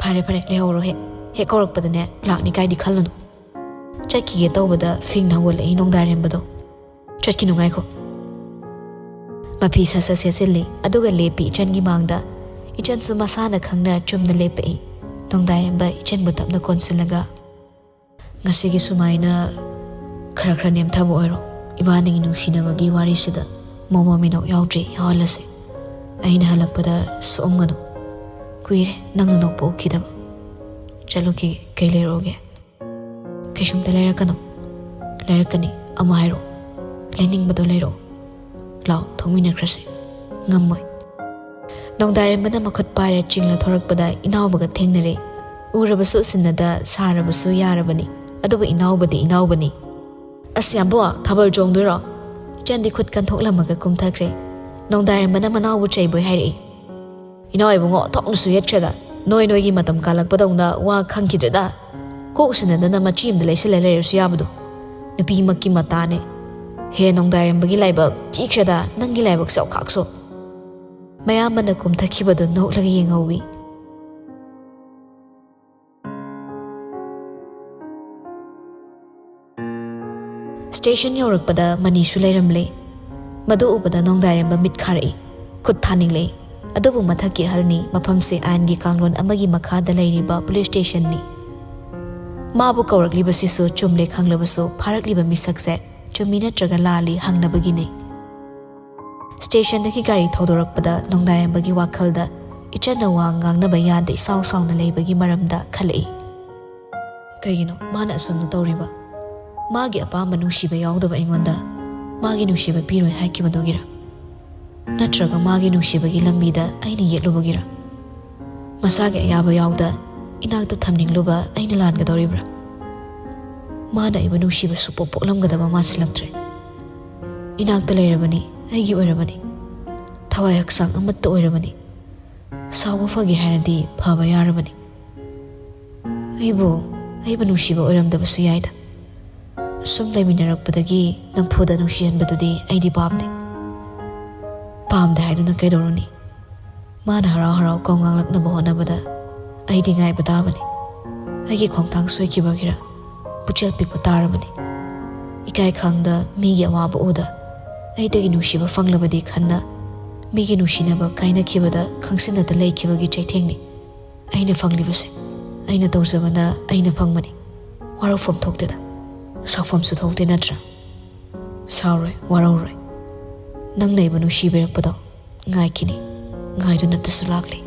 "ꯐꯔꯦ, ꯐꯔꯦ, ꯂꯩꯍꯧꯔꯣ ꯍꯦꯛ꯫ ꯍꯦꯛ ꯀꯧꯔꯛꯄꯗꯅꯦ ꯂꯥꯛꯅꯤ ꯀꯥꯏꯗꯤ ꯈꯜꯂꯨꯅꯨ꯫" ꯆꯠꯈꯤꯒꯦ ꯇꯧꯕꯗ ꯐꯤꯡꯅ ꯍꯧꯒꯠꯂꯛꯏ ꯅꯣꯡꯗꯥꯏꯔꯦꯝꯕꯗꯣ꯫ "ꯆꯠꯈꯤꯅꯨ, ꯉꯥꯏꯈꯣ꯫" ꯃꯐꯤ ꯁꯠ ꯁꯠ ꯁꯦꯠꯆꯤꯜꯂꯤ, ꯑꯗꯨꯒ ꯂꯦꯞꯄꯤ ꯏꯆꯟꯒꯤ ꯃꯥꯡꯗ꯫ ꯏꯆꯟꯁꯨ ꯃꯁꯥꯅ ꯈꯪꯅ ꯆꯨꯝꯅ ꯂꯦꯞꯄꯛꯏ꯫ ꯅꯣꯡꯗꯥꯏꯔꯦꯝꯕ ꯏꯆꯟꯕꯨ ꯇꯞꯅ ꯀꯣꯟꯁꯤꯜꯂꯒ, "ꯉꯁꯤꯒꯤ ꯁꯨꯃꯥꯏꯅ ꯈꯔ ꯈꯔ ꯅꯦꯝꯊꯕ ꯑꯣꯏꯔꯣ꯫ ꯏꯕꯥꯅꯤꯒꯤ ꯅꯨꯡꯁꯤꯅꯕꯒꯤ ꯋꯥꯔꯤꯁꯤꯗ ꯃꯣꯃꯣ ꯃꯤꯅꯣꯛ ꯌꯥꯎꯗ꯭ꯔꯤ ꯌꯥꯎꯍꯜꯂꯁꯤ꯫ ꯑꯩꯅ ꯍꯜꯂꯛꯄꯗ ꯁꯣꯛꯑꯝꯒꯅꯨ꯫ ꯀꯨꯏꯔꯦ ꯅꯪꯅ ꯅꯣꯛꯄ ꯎꯈꯤꯗꯕ꯫ ꯆꯠꯂꯨꯈꯤꯒꯦ, ꯀꯩ ꯂꯩꯔꯛꯎꯒꯦ?" "ꯀꯩꯁꯨꯝꯇ ꯂꯩꯔꯛꯀꯅꯨ꯫" "ꯂꯩꯔꯛꯀꯅꯤ, ꯑꯃ ꯍꯥꯏꯔꯛꯑꯣ꯫ ꯂꯩꯅꯤꯡꯕꯗꯣ ꯂꯩꯔꯛꯑꯣ꯫ ꯂꯥꯛꯑꯣ, ꯊꯣꯛꯃꯤꯟꯅꯈ꯭ꯔꯁꯤ꯫" "ꯉꯝꯃꯣꯏ꯫" ꯅꯣꯡꯗꯥꯏꯔꯦꯝꯕꯅ ꯃꯈꯨꯠ ꯄꯥꯏꯔ ꯆꯤꯡꯂ ꯊꯣꯔꯛꯄꯗ ꯏꯅꯥꯎꯕꯒ ꯊꯦꯡꯅꯔꯦ꯫ ꯎꯔꯕꯁꯨ ꯎꯁꯤꯟꯅꯗ ꯁꯥꯔꯕꯁꯨ ꯌꯥꯔꯕꯅꯤ꯫ ꯑꯗꯨꯕꯨ ꯏꯅꯥꯎꯕꯗꯤ ꯏꯅꯥꯎꯕꯅꯤ꯫ "ꯑꯁ, ꯌꯥꯝꯕꯣ, ꯊꯥꯕꯜ ꯆꯣꯡꯗꯣꯏꯔꯣ?" ꯏꯆꯟꯗꯤ ꯈꯨꯠ ꯀꯟꯊꯣꯛꯂꯝꯃꯒ ꯀꯨꯝꯊꯈ꯭ꯔꯦ꯫ ꯅꯣꯡꯗꯥꯏꯔꯦꯝꯕꯅ ꯃꯅꯥꯎꯕꯨ ꯆꯩꯕꯣꯏ ꯍꯥꯏꯔꯛꯏ꯫ "ꯏꯅꯥꯎ ꯏꯕꯨꯡꯉꯣ, ꯊꯣꯛꯅꯁꯨ ꯌꯦꯠꯈ꯭ꯔꯦꯗ꯫ ꯅꯣꯏ ꯅꯣꯏꯒꯤ ꯃꯇꯝ ꯀꯥꯜꯂꯛꯄꯗꯧꯅ ꯋꯥ ꯈꯪꯈꯤꯗ꯭ꯔꯦꯗ꯫ ꯀꯣꯛ ꯎꯁꯤꯟꯅꯗꯅ ꯃꯆꯤ ꯑꯃꯗ ꯂꯩꯁꯤꯜꯂ ꯂꯩꯔꯁꯨ ꯌꯥꯕꯗꯣ꯫ ꯅꯨꯄꯤꯃꯛꯀꯤ ꯃꯇꯥꯅꯦ꯫ ꯍꯦ ꯅꯣꯡꯗꯥꯏꯔꯦꯝꯕꯒꯤ ꯂꯥꯏꯕꯛ, ꯊꯤꯈ꯭ꯔꯦꯗ ꯅꯪꯒꯤ ꯂꯥꯏꯕꯛꯁꯦ ꯑꯣꯈꯥꯛꯁꯨ꯫" ꯃꯌꯥꯝꯕꯅ ꯀꯨꯝꯊꯈꯤꯕꯗꯨ ꯅꯣꯛꯂꯒ ꯌꯦꯡꯍꯧꯋꯤ꯫ ꯁ꯭ꯇꯦꯁꯟ ꯌꯧꯔꯛꯄꯗ ꯃꯅꯤꯁꯨ ꯂꯩꯔꯝꯂꯦ꯫ ꯃꯗꯨ ꯎꯕꯗ ꯅꯣꯡꯗꯥꯏꯔꯦꯝꯕ ꯃꯤꯠ ꯈꯥꯔꯛꯏ꯫ ꯈꯨꯠ ꯊꯥꯅꯤꯡꯂꯛꯏ꯫ ꯑꯗꯨꯕꯨ ꯃꯊꯛꯀꯤ ꯑꯍꯜꯅꯤ, ꯃꯐꯝꯁꯦ ꯑꯥꯏꯟꯒꯤ ꯀꯥꯡꯂꯣꯟ ꯑꯃꯒꯤ ꯃꯈꯥꯗ ꯂꯩꯔꯤꯕ ꯄꯨꯂꯤꯁ ꯁ꯭ꯇꯦꯁꯟꯅꯤ꯫ ꯃꯥꯕꯨ ꯀꯧꯔꯛꯂꯤꯕꯁꯤꯁꯨ ꯆꯨꯝꯂꯦ ꯈꯪꯂꯕꯁꯨ ꯐꯥꯔꯛꯂꯤꯕ ꯃꯤꯁꯛꯁꯦ ꯆꯨꯝꯃꯤ ꯅꯠꯇ꯭ꯔꯒ ꯂꯥꯜꯂꯤ ꯍꯪꯅꯕꯒꯤꯅꯤ꯫ ꯁ꯭ꯇꯦꯁꯟꯗꯒꯤ ꯒꯥꯔꯤ ꯊꯧꯗꯣꯔꯛꯄꯗ ꯅꯣꯡꯗꯥꯏꯔꯦꯝꯕꯒꯤ ꯋꯥꯈꯜꯗ ꯏꯆꯟꯅ ꯋꯥ ꯉꯥꯡꯅꯕ ꯌꯥꯗ ꯏꯁꯥꯎ ꯁꯥꯎꯅ ꯂꯩꯕꯒꯤ ꯃꯔꯝꯗ ꯈꯜꯂꯛꯏ꯫ ꯀꯩꯒꯤꯅꯣ ꯃꯥꯅ ꯑꯁꯨꯝꯅ ꯇꯧꯔꯤꯕ? ꯃꯥꯒꯤ ꯑꯄꯥꯝꯕ ꯅꯨꯡꯁꯤꯕ ꯌꯥꯎꯗꯕ ꯑꯩꯉꯣꯟꯗ ꯃꯥꯒꯤ ꯅꯨꯡꯁꯤꯕ ꯄꯤꯔꯣꯏ ꯍꯥꯏꯈꯤꯕꯗꯨꯒꯤꯔ? ꯅꯠꯇ꯭ꯔꯒ ꯃꯥꯒꯤ ꯅꯨꯡꯁꯤꯕꯒꯤ ꯂꯝꯕꯤꯗ ꯑꯩꯅ ꯌꯦꯠꯂꯨꯕꯒꯤꯔ? ꯃꯁꯥꯒꯤ ꯑꯌꯥꯕ ꯌꯥꯎꯗ ꯏꯅꯥꯛꯇ ꯊꯝꯅꯤꯡꯂꯨꯕ ꯑꯩꯅ ꯂꯥꯟꯒꯗꯧꯔꯤꯕ꯭ꯔꯥ? ꯃꯥꯅ ꯑꯩꯕꯨ ꯅꯨꯡꯁꯤꯕ ꯁꯨꯄꯣꯛ ꯄꯣꯛꯂꯝꯒꯗꯕ ꯃꯥꯟꯁꯤꯜꯂꯛꯇ꯭ꯔꯦ꯫ ꯏꯅꯥꯛꯇ ꯂꯩꯔꯕꯅꯤ, ꯑꯩꯒꯤ ꯑꯣꯏꯔꯕꯅꯤ, ꯊꯋꯥꯏ ꯍꯛꯆꯥꯡ ꯑꯃꯠꯇ ꯑꯣꯏꯔꯕꯅꯤ꯫ ꯁꯥꯎꯕ ꯐꯒꯦ ꯍꯥꯏꯔꯗꯤ ꯐꯕ ꯌꯥꯔꯕꯅꯤ꯫ ꯑꯩꯕꯨ, ꯑꯩꯕꯨ ꯅꯨꯡꯁꯤꯕ ꯑꯣꯏꯔꯝꯗꯕꯁꯨ ꯌꯥꯏꯗ꯫ ꯁꯨꯝ ꯂꯩꯃꯤꯟꯅꯔꯛꯄꯗꯒꯤ ꯅꯝꯐꯨꯗ ꯅꯨꯡꯁꯤꯍꯟꯕꯗꯨꯗꯤ ꯑꯩꯗꯤ ꯄꯥꯝꯗꯦ꯫ ꯄꯥꯝꯗꯦ ꯍꯥꯏꯗꯨꯅ ꯀꯩꯗꯧꯔꯨꯅꯤ? ꯃꯥꯅ ꯍꯔꯥꯎ ꯍꯔꯥꯎ ꯀꯧ ꯉꯥꯡꯂꯛꯅꯕ ꯍꯣꯠꯅꯕꯗ ꯑꯩꯗꯤ ꯉꯥꯏꯕ ꯇꯥꯕꯅꯤ꯫ ꯑꯩꯒꯤ ꯈꯣꯡꯊꯥꯡ ꯁꯣꯏꯈꯤꯕꯒꯤꯔ ꯄꯨꯛꯆꯦꯜ ꯄꯤꯛꯄ ꯇꯥꯔꯕꯅꯤ꯫ ꯏꯀꯥꯏ ꯈꯪꯗ ꯃꯤꯒꯤ ꯑꯋꯥꯕ ꯎꯗ ꯑꯩꯗꯒꯤ ꯅꯨꯡꯁꯤꯕ ꯐꯪꯂꯕꯗꯤ ꯈꯟꯅ ꯃꯤꯒꯤ ꯅꯨꯡꯁꯤꯅꯕ ꯀꯥꯏꯅꯈꯤꯕꯗ ꯈꯪꯁꯤꯟꯅꯗ ꯂꯩꯈꯤꯕꯒꯤ ꯆꯩꯊꯦꯡꯅꯤ꯫ ꯑꯩꯅ ꯐꯪꯂꯤꯕꯁꯦ ꯑꯩꯅ ꯇꯧꯖꯕꯅ ꯑꯩꯅ ꯐꯪꯕꯅꯤ꯫ ꯋꯥꯔꯧꯐꯝ ꯊꯣꯛꯇꯦꯗ, ꯁꯥꯎꯐꯝꯁꯨ ꯊꯣꯛꯇꯦ ꯅꯠꯇ꯭ꯔꯥ? ꯁꯥꯎꯔꯣꯏ, ꯋꯥꯔꯧꯔꯣꯏ꯫ ꯅꯪꯅ ꯑꯩꯕꯨ ꯅꯨꯡꯁꯤꯕꯤꯔꯛꯄꯗꯣ ꯉꯥꯏꯈꯤꯅꯤ, ꯉꯥꯏꯗꯨꯅꯇꯁꯨ ꯂꯥꯛꯂꯤ꯫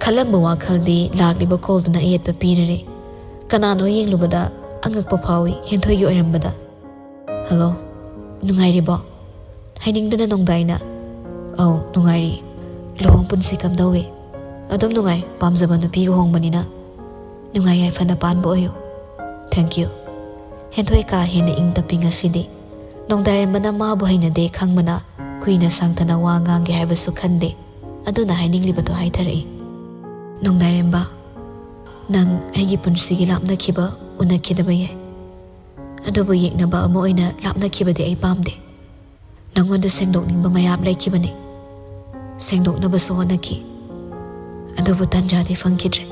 ꯈꯜꯂꯝꯕ ꯋꯥꯈꯜꯗꯤ ꯂꯥꯛꯂꯤꯕ ꯀꯣꯜꯗꯨꯅ ꯑꯌꯦꯠꯄ ꯄꯤꯔꯔꯦ꯫ ꯀꯅꯥꯅꯣ ꯌꯦꯡꯂꯨꯕꯗ ꯑꯉꯛꯄ ꯐꯥꯎꯏ ꯍꯦꯟꯊꯣꯏꯒꯤ ꯑꯣꯏꯔꯝꯕꯗ꯫ "ꯍꯜꯂꯣ, ꯅꯨꯡꯉꯥꯏꯔꯤꯕꯣ?" ꯍꯥꯏꯅꯤꯡꯗꯅ ꯅꯣꯡꯗꯥꯏꯅ, "ꯑꯧ, ꯅꯨꯡꯉꯥꯏꯔꯤ꯫ ꯂꯨꯍꯣꯡ ꯄꯨꯟꯁꯤ ꯀꯝꯗꯧꯏ? ꯑꯗꯨꯝ ꯅꯨꯡꯉꯥꯏ, ꯄꯥꯝꯖꯕ ꯅꯨꯄꯤꯒ ꯍꯣꯡꯕꯅꯤꯅ꯫ ꯅꯨꯡꯉꯥꯏ ꯌꯥꯏꯐꯅ ꯄꯥꯟꯕ ꯑꯣꯏꯌꯨ꯫ Thank you꯫ ꯍꯦꯟꯊꯣꯏ ꯀꯥ ꯍꯦꯟꯅ ꯏꯪ ꯇꯞꯄꯤ ꯉꯁꯤꯗꯤ꯫ ꯅꯣꯡꯗꯥꯏꯔꯦꯝꯕꯅ ꯃꯥꯕꯨ ꯍꯩꯅꯗꯦ ꯈꯪꯕꯅ ꯀꯨꯏꯅ ꯁꯥꯡꯊꯅ ꯋꯥ ꯉꯥꯡꯒꯦ ꯍꯥꯏꯕꯁꯨ ꯈꯟꯗꯦ꯫ ꯑꯗꯨꯅ ꯍꯥꯏꯅꯤꯡꯂꯤꯕꯗꯣ ꯍꯥꯏꯊꯔꯛꯏ꯫ ꯅꯣꯡꯗꯥꯏꯔꯦꯝꯕ, ꯅꯪ ꯑꯩꯒꯤ ꯄꯨꯟꯁꯤꯒꯤ ꯂꯥꯞꯅꯈꯤꯕ ꯎꯅꯈꯤꯗꯕ ꯌꯥꯏ꯫ ꯑꯗꯨꯕꯨ ꯌꯦꯛꯅꯕ ꯑꯃ ꯑꯣꯏꯅ ꯂꯥꯞꯅꯈꯤꯕꯗꯤ ꯑꯩ ꯄꯥꯝꯗꯦ꯫ ꯅꯪꯉꯣꯟꯗ ꯁꯦꯡꯗꯣꯛꯅꯤꯡꯕ ꯃꯌꯥꯝ ꯂꯩꯈꯤꯕꯅꯤ꯫ ꯁꯦꯡꯗꯣꯛꯅꯕꯁꯨ ꯍꯣꯠꯅꯈꯤ꯫ ꯑꯗꯨꯕꯨ ꯇꯥꯟꯖꯥꯗꯤ ꯐꯪꯈꯤꯗ꯭ꯔꯦ꯫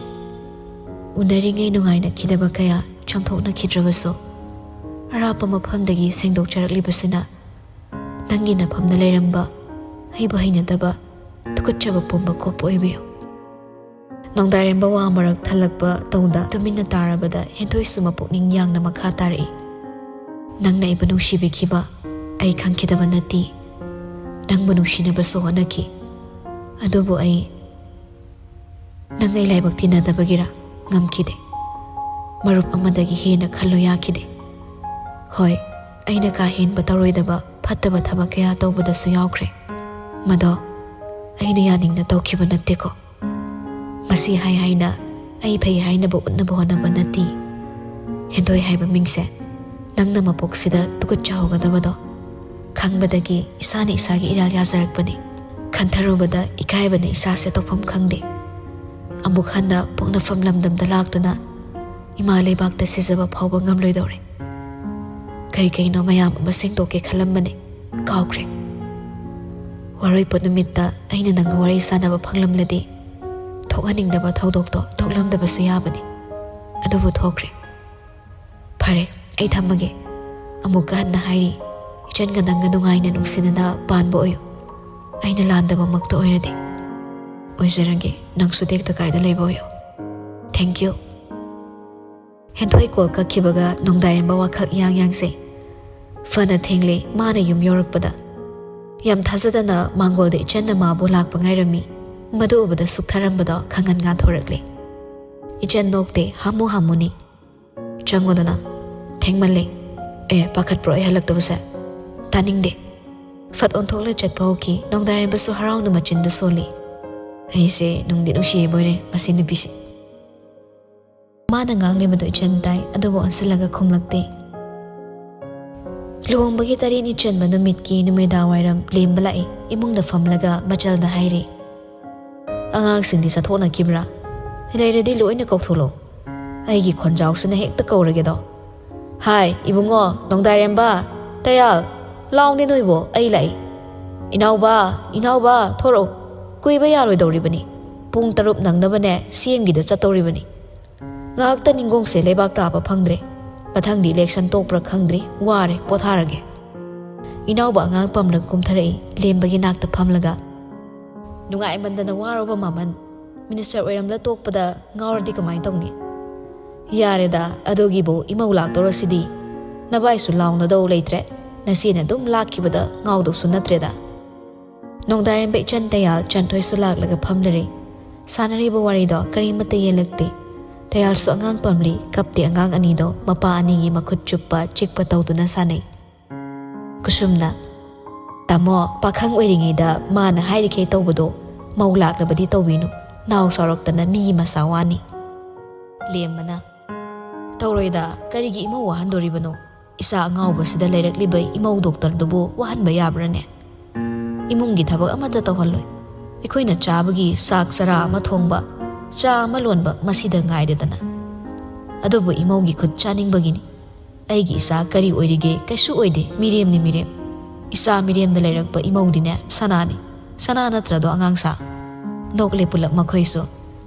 ꯎꯅꯔꯤꯉꯩ ꯅꯨꯡꯉꯥꯏꯅꯈꯤꯗꯕ ꯀꯌꯥ ꯆꯥꯝꯊꯣꯛꯅꯈꯤꯗ꯭ꯔꯕꯁꯨ, ꯑꯔꯥꯞꯄ ꯃꯐꯝꯗꯒꯤ ꯁꯦꯡꯗꯣꯛꯆꯔꯛꯂꯤꯕꯁꯤꯅ ꯅꯪꯒꯤ ꯅꯐꯝꯗ ꯂꯩꯔꯝꯕ ꯑꯩꯕꯨ ꯍꯩꯅꯗꯕ, ꯇꯨꯀꯠꯆꯕ ꯄꯨꯝꯕ ꯀꯣꯛꯄ ꯑꯣꯏꯕꯤꯌꯨ꯫ ꯅꯣꯡꯗꯥꯏꯔꯦꯝꯕ ꯋꯥ ꯃꯔꯛ ꯊꯠꯂꯛꯄ ꯇꯧꯗ ꯇꯨꯃꯤꯟꯅ ꯇꯥꯔꯕꯗ ꯍꯦꯟꯊꯣꯏꯁꯨ ꯃꯄꯨꯛꯅꯤꯡ ꯌꯥꯡꯅ ꯃꯈꯥ ꯇꯥꯔꯛꯏ꯫ ꯅꯪꯅ ꯑꯩꯕꯨ ꯅꯨꯡꯁꯤꯕꯤꯈꯤꯕ ꯑꯩ ꯈꯪꯈꯤꯗꯕ ꯅꯠꯇꯦ꯫ ꯅꯪꯕꯨ ꯅꯨꯡꯁꯤꯅꯕꯁꯨ ꯍꯣꯠꯅꯈꯤ꯫ ꯑꯗꯨꯕꯨ ꯑꯩ, ꯅꯪ ꯑꯩ ꯂꯥꯏꯕꯛ ꯇꯤꯟꯅꯗꯕꯒꯤꯔ ꯉꯝꯈꯤꯗꯦ꯫ ꯃꯔꯨꯞ ꯑꯃꯗꯒꯤ ꯍꯦꯟꯅ ꯈꯜꯂꯨ ꯌꯥꯈꯤꯗꯦ꯫ ꯍꯣꯏ, ꯑꯩꯅ ꯀꯥ ꯍꯦꯟꯕ ꯇꯧꯔꯣꯏꯗꯕ ꯐꯠꯇꯕ ꯊꯕꯛ ꯀꯌꯥ ꯇꯧꯕꯗꯁꯨ ꯌꯥꯎꯈ꯭ꯔꯦ꯫ ꯃꯗꯣ ꯑꯩꯅ ꯌꯥꯅꯤꯡꯅ ꯇꯧꯈꯤꯕ ꯅꯠꯇꯦꯀꯣ꯫ ꯃꯁꯤ ꯍꯥꯏ ꯍꯥꯏꯅ ꯑꯩ ꯐꯩ ꯍꯥꯏꯅꯕ ꯎꯠꯅꯕ ꯍꯣꯠꯅꯕ ꯅꯠꯇꯦ꯫ ꯍꯦꯟꯊꯣꯏ ꯍꯥꯏꯕ ꯃꯤꯡꯁꯦ ꯅꯪꯅ ꯃꯄꯣꯛꯁꯤꯗ ꯇꯨꯀꯠꯆꯍꯧꯒꯗꯕꯗꯣ ꯈꯪꯕꯗꯒꯤ ꯏꯁꯥꯅ ꯏꯁꯥꯒꯤ ꯏꯔꯥꯜ ꯌꯥꯖꯔꯛꯄꯅꯤ꯫ ꯈꯟꯊꯔꯨꯕꯗ ꯏꯀꯥꯏꯕꯅ ꯏꯁꯥꯁꯦ ꯇꯧꯐꯝ ꯈꯪꯗꯦ꯫ ꯑꯃꯨꯛ ꯍꯟꯅ ꯄꯣꯛꯅꯐꯝ ꯂꯝꯗꯝꯗ ꯂꯥꯛꯇꯨꯅ ꯏꯃꯥ ꯂꯩꯕꯥꯛꯇ ꯁꯤꯖꯕ ꯐꯥꯎꯕ ꯉꯝꯂꯣꯏꯗꯧꯔꯦ꯫ ꯀꯩ ꯀꯩꯅꯣ ꯃꯌꯥꯝ ꯑꯃ ꯁꯦꯡꯗꯣꯛꯀꯦ ꯈꯜꯂꯝꯕꯅꯦ, ꯀꯥꯎꯈ꯭ꯔꯦ꯫ ꯋꯥꯔꯣꯏꯄꯣꯠ ꯅꯨꯃꯤꯠꯇ ꯑꯩꯅ ꯅꯪꯒ ꯋꯥꯔꯤ ꯁꯥꯟꯅꯕ ꯐꯪꯂꯝꯂꯗꯤ ꯊꯣꯛꯍꯟꯅꯤꯡꯗꯕ ꯊꯧꯗꯣꯛꯇꯣ ꯊꯣꯛꯂꯝꯗꯕꯁꯨ ꯌꯥꯕꯅꯤ꯫ ꯑꯗꯨꯕꯨ ꯊꯣꯛꯈ꯭ꯔꯦ꯫ ꯐꯔꯦ, ꯑꯩ ꯊꯝꯃꯒꯦ꯫ ꯑꯃꯨꯛꯀ ꯍꯟꯅ ꯍꯥꯏꯔꯤ, ꯏꯆꯟꯒ ꯅꯪꯒ ꯅꯨꯡꯉꯥꯏꯅ ꯅꯨꯡꯁꯤꯅꯅ ꯄꯥꯟꯕ ꯑꯣꯏꯌꯨ꯫ ꯑꯩꯅ ꯂꯥꯟꯗꯕꯃꯛꯇ ꯑꯣꯏꯔꯗꯤ꯫ ꯑꯣꯏꯖꯔꯒꯦ, ꯅꯪꯁꯨ ꯇꯦꯛꯇ ꯀꯥꯏꯗ ꯂꯩꯕ ꯑꯣꯏꯌꯨ꯫ Thank you꯫ ꯍꯦꯟꯊꯣꯏ ꯀꯣꯜ ꯀꯛꯈꯤꯕꯒ ꯅꯣꯡꯗꯥꯏꯔꯦꯝꯕ ꯋꯥꯈꯜ ꯏꯌꯥꯡ ꯌꯥꯡꯖꯩ꯫ ꯐꯅ ꯊꯦꯡꯂꯦ ꯃꯥꯅ ꯌꯨꯝ ꯌꯧꯔꯛꯄꯗ꯫ ꯌꯥꯝ ꯊꯥꯖꯗꯅ ꯃꯥꯡꯒꯣꯜꯗ ꯏꯆꯟꯅ ꯃꯥꯕꯨ ꯂꯥꯛꯄ ꯉꯥꯏꯔꯝꯃꯤ꯫ ꯃꯗꯨ ꯎꯕꯗ ꯁꯨꯛꯊꯔꯝꯕꯗꯣ ꯈꯪꯍꯟ ꯉꯥꯟꯊꯣꯔꯛꯂꯦ꯫ ꯏꯆꯟ ꯅꯣꯛꯇꯦ, ꯍꯥꯃꯨ ꯍꯥꯃꯨꯅꯤ꯫ "ꯆꯪꯉꯣꯗꯅ, ꯊꯦꯡꯃꯜꯂꯦ꯫ ꯑꯦ, ꯄꯥꯈꯠꯄ꯭ꯔꯣ ꯑꯩ ꯍꯜꯂꯛꯇꯕꯁꯦ? ꯇꯥꯅꯤꯡꯗꯦ꯫ ꯐꯠ ꯑꯣꯟꯊꯣꯛꯂ ꯆꯠꯄ ꯍꯧꯈꯤ꯫ ꯅꯣꯡꯗꯥꯔꯦꯝꯕꯁꯨ ꯍꯔꯥꯎꯅ ꯃꯆꯤꯟꯗꯨ ꯁꯣꯜꯂꯤ꯫ ꯑꯩꯁꯦ ꯅꯨꯡꯗꯤ ꯅꯨꯡꯁꯤꯔꯤꯕꯣꯏꯔꯦ ꯃꯁꯤ ꯅꯨꯄꯤꯁꯦ꯫ ꯃꯥꯅ ꯉꯥꯡꯂꯤꯕꯗꯨ ꯏꯆꯟ ꯇꯥꯏ, ꯑꯗꯨꯕꯨ ꯑꯣꯟꯁꯤꯜꯂꯒ ꯈꯨꯝꯂꯛꯇꯦ꯫ ꯂꯨꯍꯣꯡꯕꯒꯤ ꯇꯔꯦꯠꯅꯤ ꯆꯟꯕ ꯅꯨꯃꯤꯠꯀꯤ ꯅꯨꯃꯤꯗꯥꯡ ꯋꯥꯏꯔꯝ ꯂꯦꯝꯕ ꯂꯥꯛꯏ꯫ ꯏꯃꯨꯡꯗ ꯐꯝꯂꯒ ꯃꯆꯜꯗ ꯍꯥꯏꯔꯤ, "ꯑꯉꯥꯡꯁꯤꯡꯗꯤ ꯆꯠꯊꯣꯛꯅꯈꯤꯕ꯭ꯔꯥ? ꯂꯩꯔꯗꯤ ꯂꯣꯏꯅ ꯀꯧꯊꯣꯛꯂꯣ꯫ ꯑꯩꯒꯤ ꯈꯣꯟꯖꯥꯎꯁꯤꯅ ꯍꯦꯛꯇ ꯀꯧꯔꯒꯦꯗꯣ꯫ ꯍꯥꯏ, ꯏꯕꯨꯡꯉꯣ, ꯅꯣꯡꯗꯥꯏꯔꯦꯝꯕ, ꯇꯌꯥꯜ, ꯂꯥꯎꯅꯦ ꯅꯣꯏꯕꯣ, ꯑꯩ ꯂꯥꯛꯏ꯫ ꯏꯅꯥꯎꯕ, ꯏꯅꯥꯎꯕ, ꯊꯣꯔꯛꯎ꯫ ꯀꯨꯏꯕ ꯌꯥꯔꯣꯏꯗꯧꯔꯤꯕꯅꯤ꯫ ꯄꯨꯡ ꯇꯔꯨꯛ ꯅꯪꯅꯕꯅꯦ ꯁꯤ ꯑꯦꯝꯒꯤꯗ ꯆꯠꯇꯧꯔꯤꯕꯅꯤ꯫ ꯉꯥꯏꯍꯥꯛꯇ ꯅꯤꯡꯒꯣꯡꯁꯦ ꯂꯩꯕꯥꯛ ꯇꯥꯕ ꯐꯪꯗ꯭ꯔꯦ꯫ ꯃꯊꯪꯗꯤ ꯏꯂꯦꯛꯁꯟ ꯇꯣꯛꯄ꯭ꯔꯥ ꯈꯪꯗ꯭ꯔꯤ꯫ ꯋꯥꯔꯦ, ꯄꯣꯊꯥꯔꯒꯦ꯫" ꯏꯅꯥꯎꯕ ꯑꯉꯥꯡ ꯄꯝꯂꯒ ꯀꯨꯝꯊꯔꯛꯏ, ꯂꯦꯝꯕꯒꯤ ꯅꯥꯛꯇ ꯐꯝꯂꯒ꯫ "ꯅꯨꯡꯉꯥꯏꯃꯟꯗꯅ ꯋꯥꯔꯕ ꯃꯃꯟ? ꯃꯤꯅꯤꯁꯇꯔ ꯑꯣꯏꯔꯝꯂ ꯇꯣꯛꯄꯗ ꯉꯥꯎꯔꯗꯤ ꯀꯃꯥꯏꯅ ꯇꯧꯅꯤ?" "ꯌꯥꯔꯦꯗ, ꯑꯗꯨꯒꯤꯕꯨ ꯏꯃꯧ ꯂꯥꯛꯇꯧꯔꯁꯤꯗꯤ꯫ ꯅꯚꯥꯏꯁꯨ ꯂꯥꯎꯅꯗꯧ ꯂꯩꯇ꯭ꯔꯦ꯫ ꯅꯆꯦꯅ ꯑꯗꯨꯝ ꯂꯥꯛꯈꯤꯕꯗ ꯉꯥꯎꯗꯧꯁꯨ ꯅꯠꯇ꯭ꯔꯦꯗ꯫" ꯅꯣꯡꯗꯥꯔꯦꯝꯕ ꯏꯆꯟ ꯇꯌꯥꯜ ꯆꯟꯊꯣꯏꯁꯨ ꯂꯥꯛꯂꯒ ꯐꯝꯂꯔꯦ꯫ ꯁꯥꯟꯅꯔꯤꯕ ꯋꯥꯔꯤꯗꯣ ꯀꯔꯤꯃꯠꯇ ꯌꯦꯜꯂꯛꯇꯦ꯫ ꯇꯌꯥꯜꯁꯨ ꯑꯉꯥꯡ ꯄꯝꯂꯤ, ꯀꯞꯇꯦ꯫ ꯑꯉꯥꯡ ꯑꯅꯤꯗꯣ ꯃꯄꯥ ꯑꯅꯤꯒꯤ ꯃꯈꯨꯠ ꯆꯨꯞꯄ ꯆꯤꯛꯄ ꯇꯧꯗꯨꯅ ꯁꯥꯟꯅꯩ꯫ ꯀꯨꯁꯨꯝꯅ, "ꯇꯥꯃꯣ, ꯄꯥꯈꯪ ꯑꯣꯏꯔꯤꯉꯩꯗ ꯃꯥꯅ ꯍꯥꯏꯔꯤꯈꯩ ꯇꯧꯕꯗꯣ ꯃꯧ ꯂꯥꯛꯂꯕꯗꯤ ꯇꯧꯕꯤꯅꯨ, ꯅꯥꯎ ꯆꯥꯎꯔꯛꯇꯅ ꯃꯤꯒꯤ ꯃꯆꯥ ꯋꯥꯅꯤ꯫" ꯂꯦꯝꯕꯅ, "ꯇꯧꯔꯣꯏꯗ, ꯀꯔꯤꯒꯤ ꯏꯃꯧ ꯋꯥꯍꯟꯗꯣꯔꯤꯕꯅꯣ? ꯏꯆꯥ ꯑꯉꯥꯎꯕꯁꯤꯗ ꯂꯩꯔꯛꯂꯤꯕ ꯏꯃꯧ ꯗꯣꯛꯇꯔꯗꯨꯕꯨ ꯋꯥꯍꯟꯕ ꯌꯥꯕ꯭ꯔꯥꯅꯦ? ꯏꯃꯨꯡꯒꯤ ꯊꯕꯛ ꯑꯃꯠꯇ ꯇꯧꯍꯜꯂꯣꯏ꯫ ꯑꯩꯈꯣꯏꯅ ꯆꯥꯕꯒꯤ ꯆꯥꯛ ꯆꯔꯥ ꯑꯃ ꯊꯣꯡꯕ, ꯆꯥ ꯑꯃ ꯂꯣꯟꯕ, ꯃꯁꯤꯗ ꯉꯥꯏꯔꯦꯗꯅ꯫ ꯑꯗꯨꯕꯨ ꯏꯃꯧꯒꯤ ꯈꯨꯠ ꯆꯥꯅꯤꯡꯕꯒꯤꯅꯤ꯫ ꯑꯩꯒꯤ ꯏꯆꯥ ꯀꯔꯤ ꯑꯣꯏꯔꯤꯒꯦ? ꯀꯩꯁꯨ ꯑꯣꯏꯗꯦ, ꯃꯤꯔꯦꯝꯅꯤ ꯃꯤꯔꯦꯝ꯫ ꯏꯆꯥ ꯃꯤꯔꯦꯝꯗ ꯂꯩꯔꯛꯄ ꯏꯃꯧꯗꯤꯅꯦ ꯁꯅꯥꯅꯤ꯫ ꯁꯅꯥ ꯅꯠꯇ꯭ꯔꯗꯣ ꯑꯉꯥꯡꯁꯥ?" ꯅꯣꯛꯂꯦ ꯄꯨꯂꯞ ꯃꯈꯣꯏꯁꯨ꯫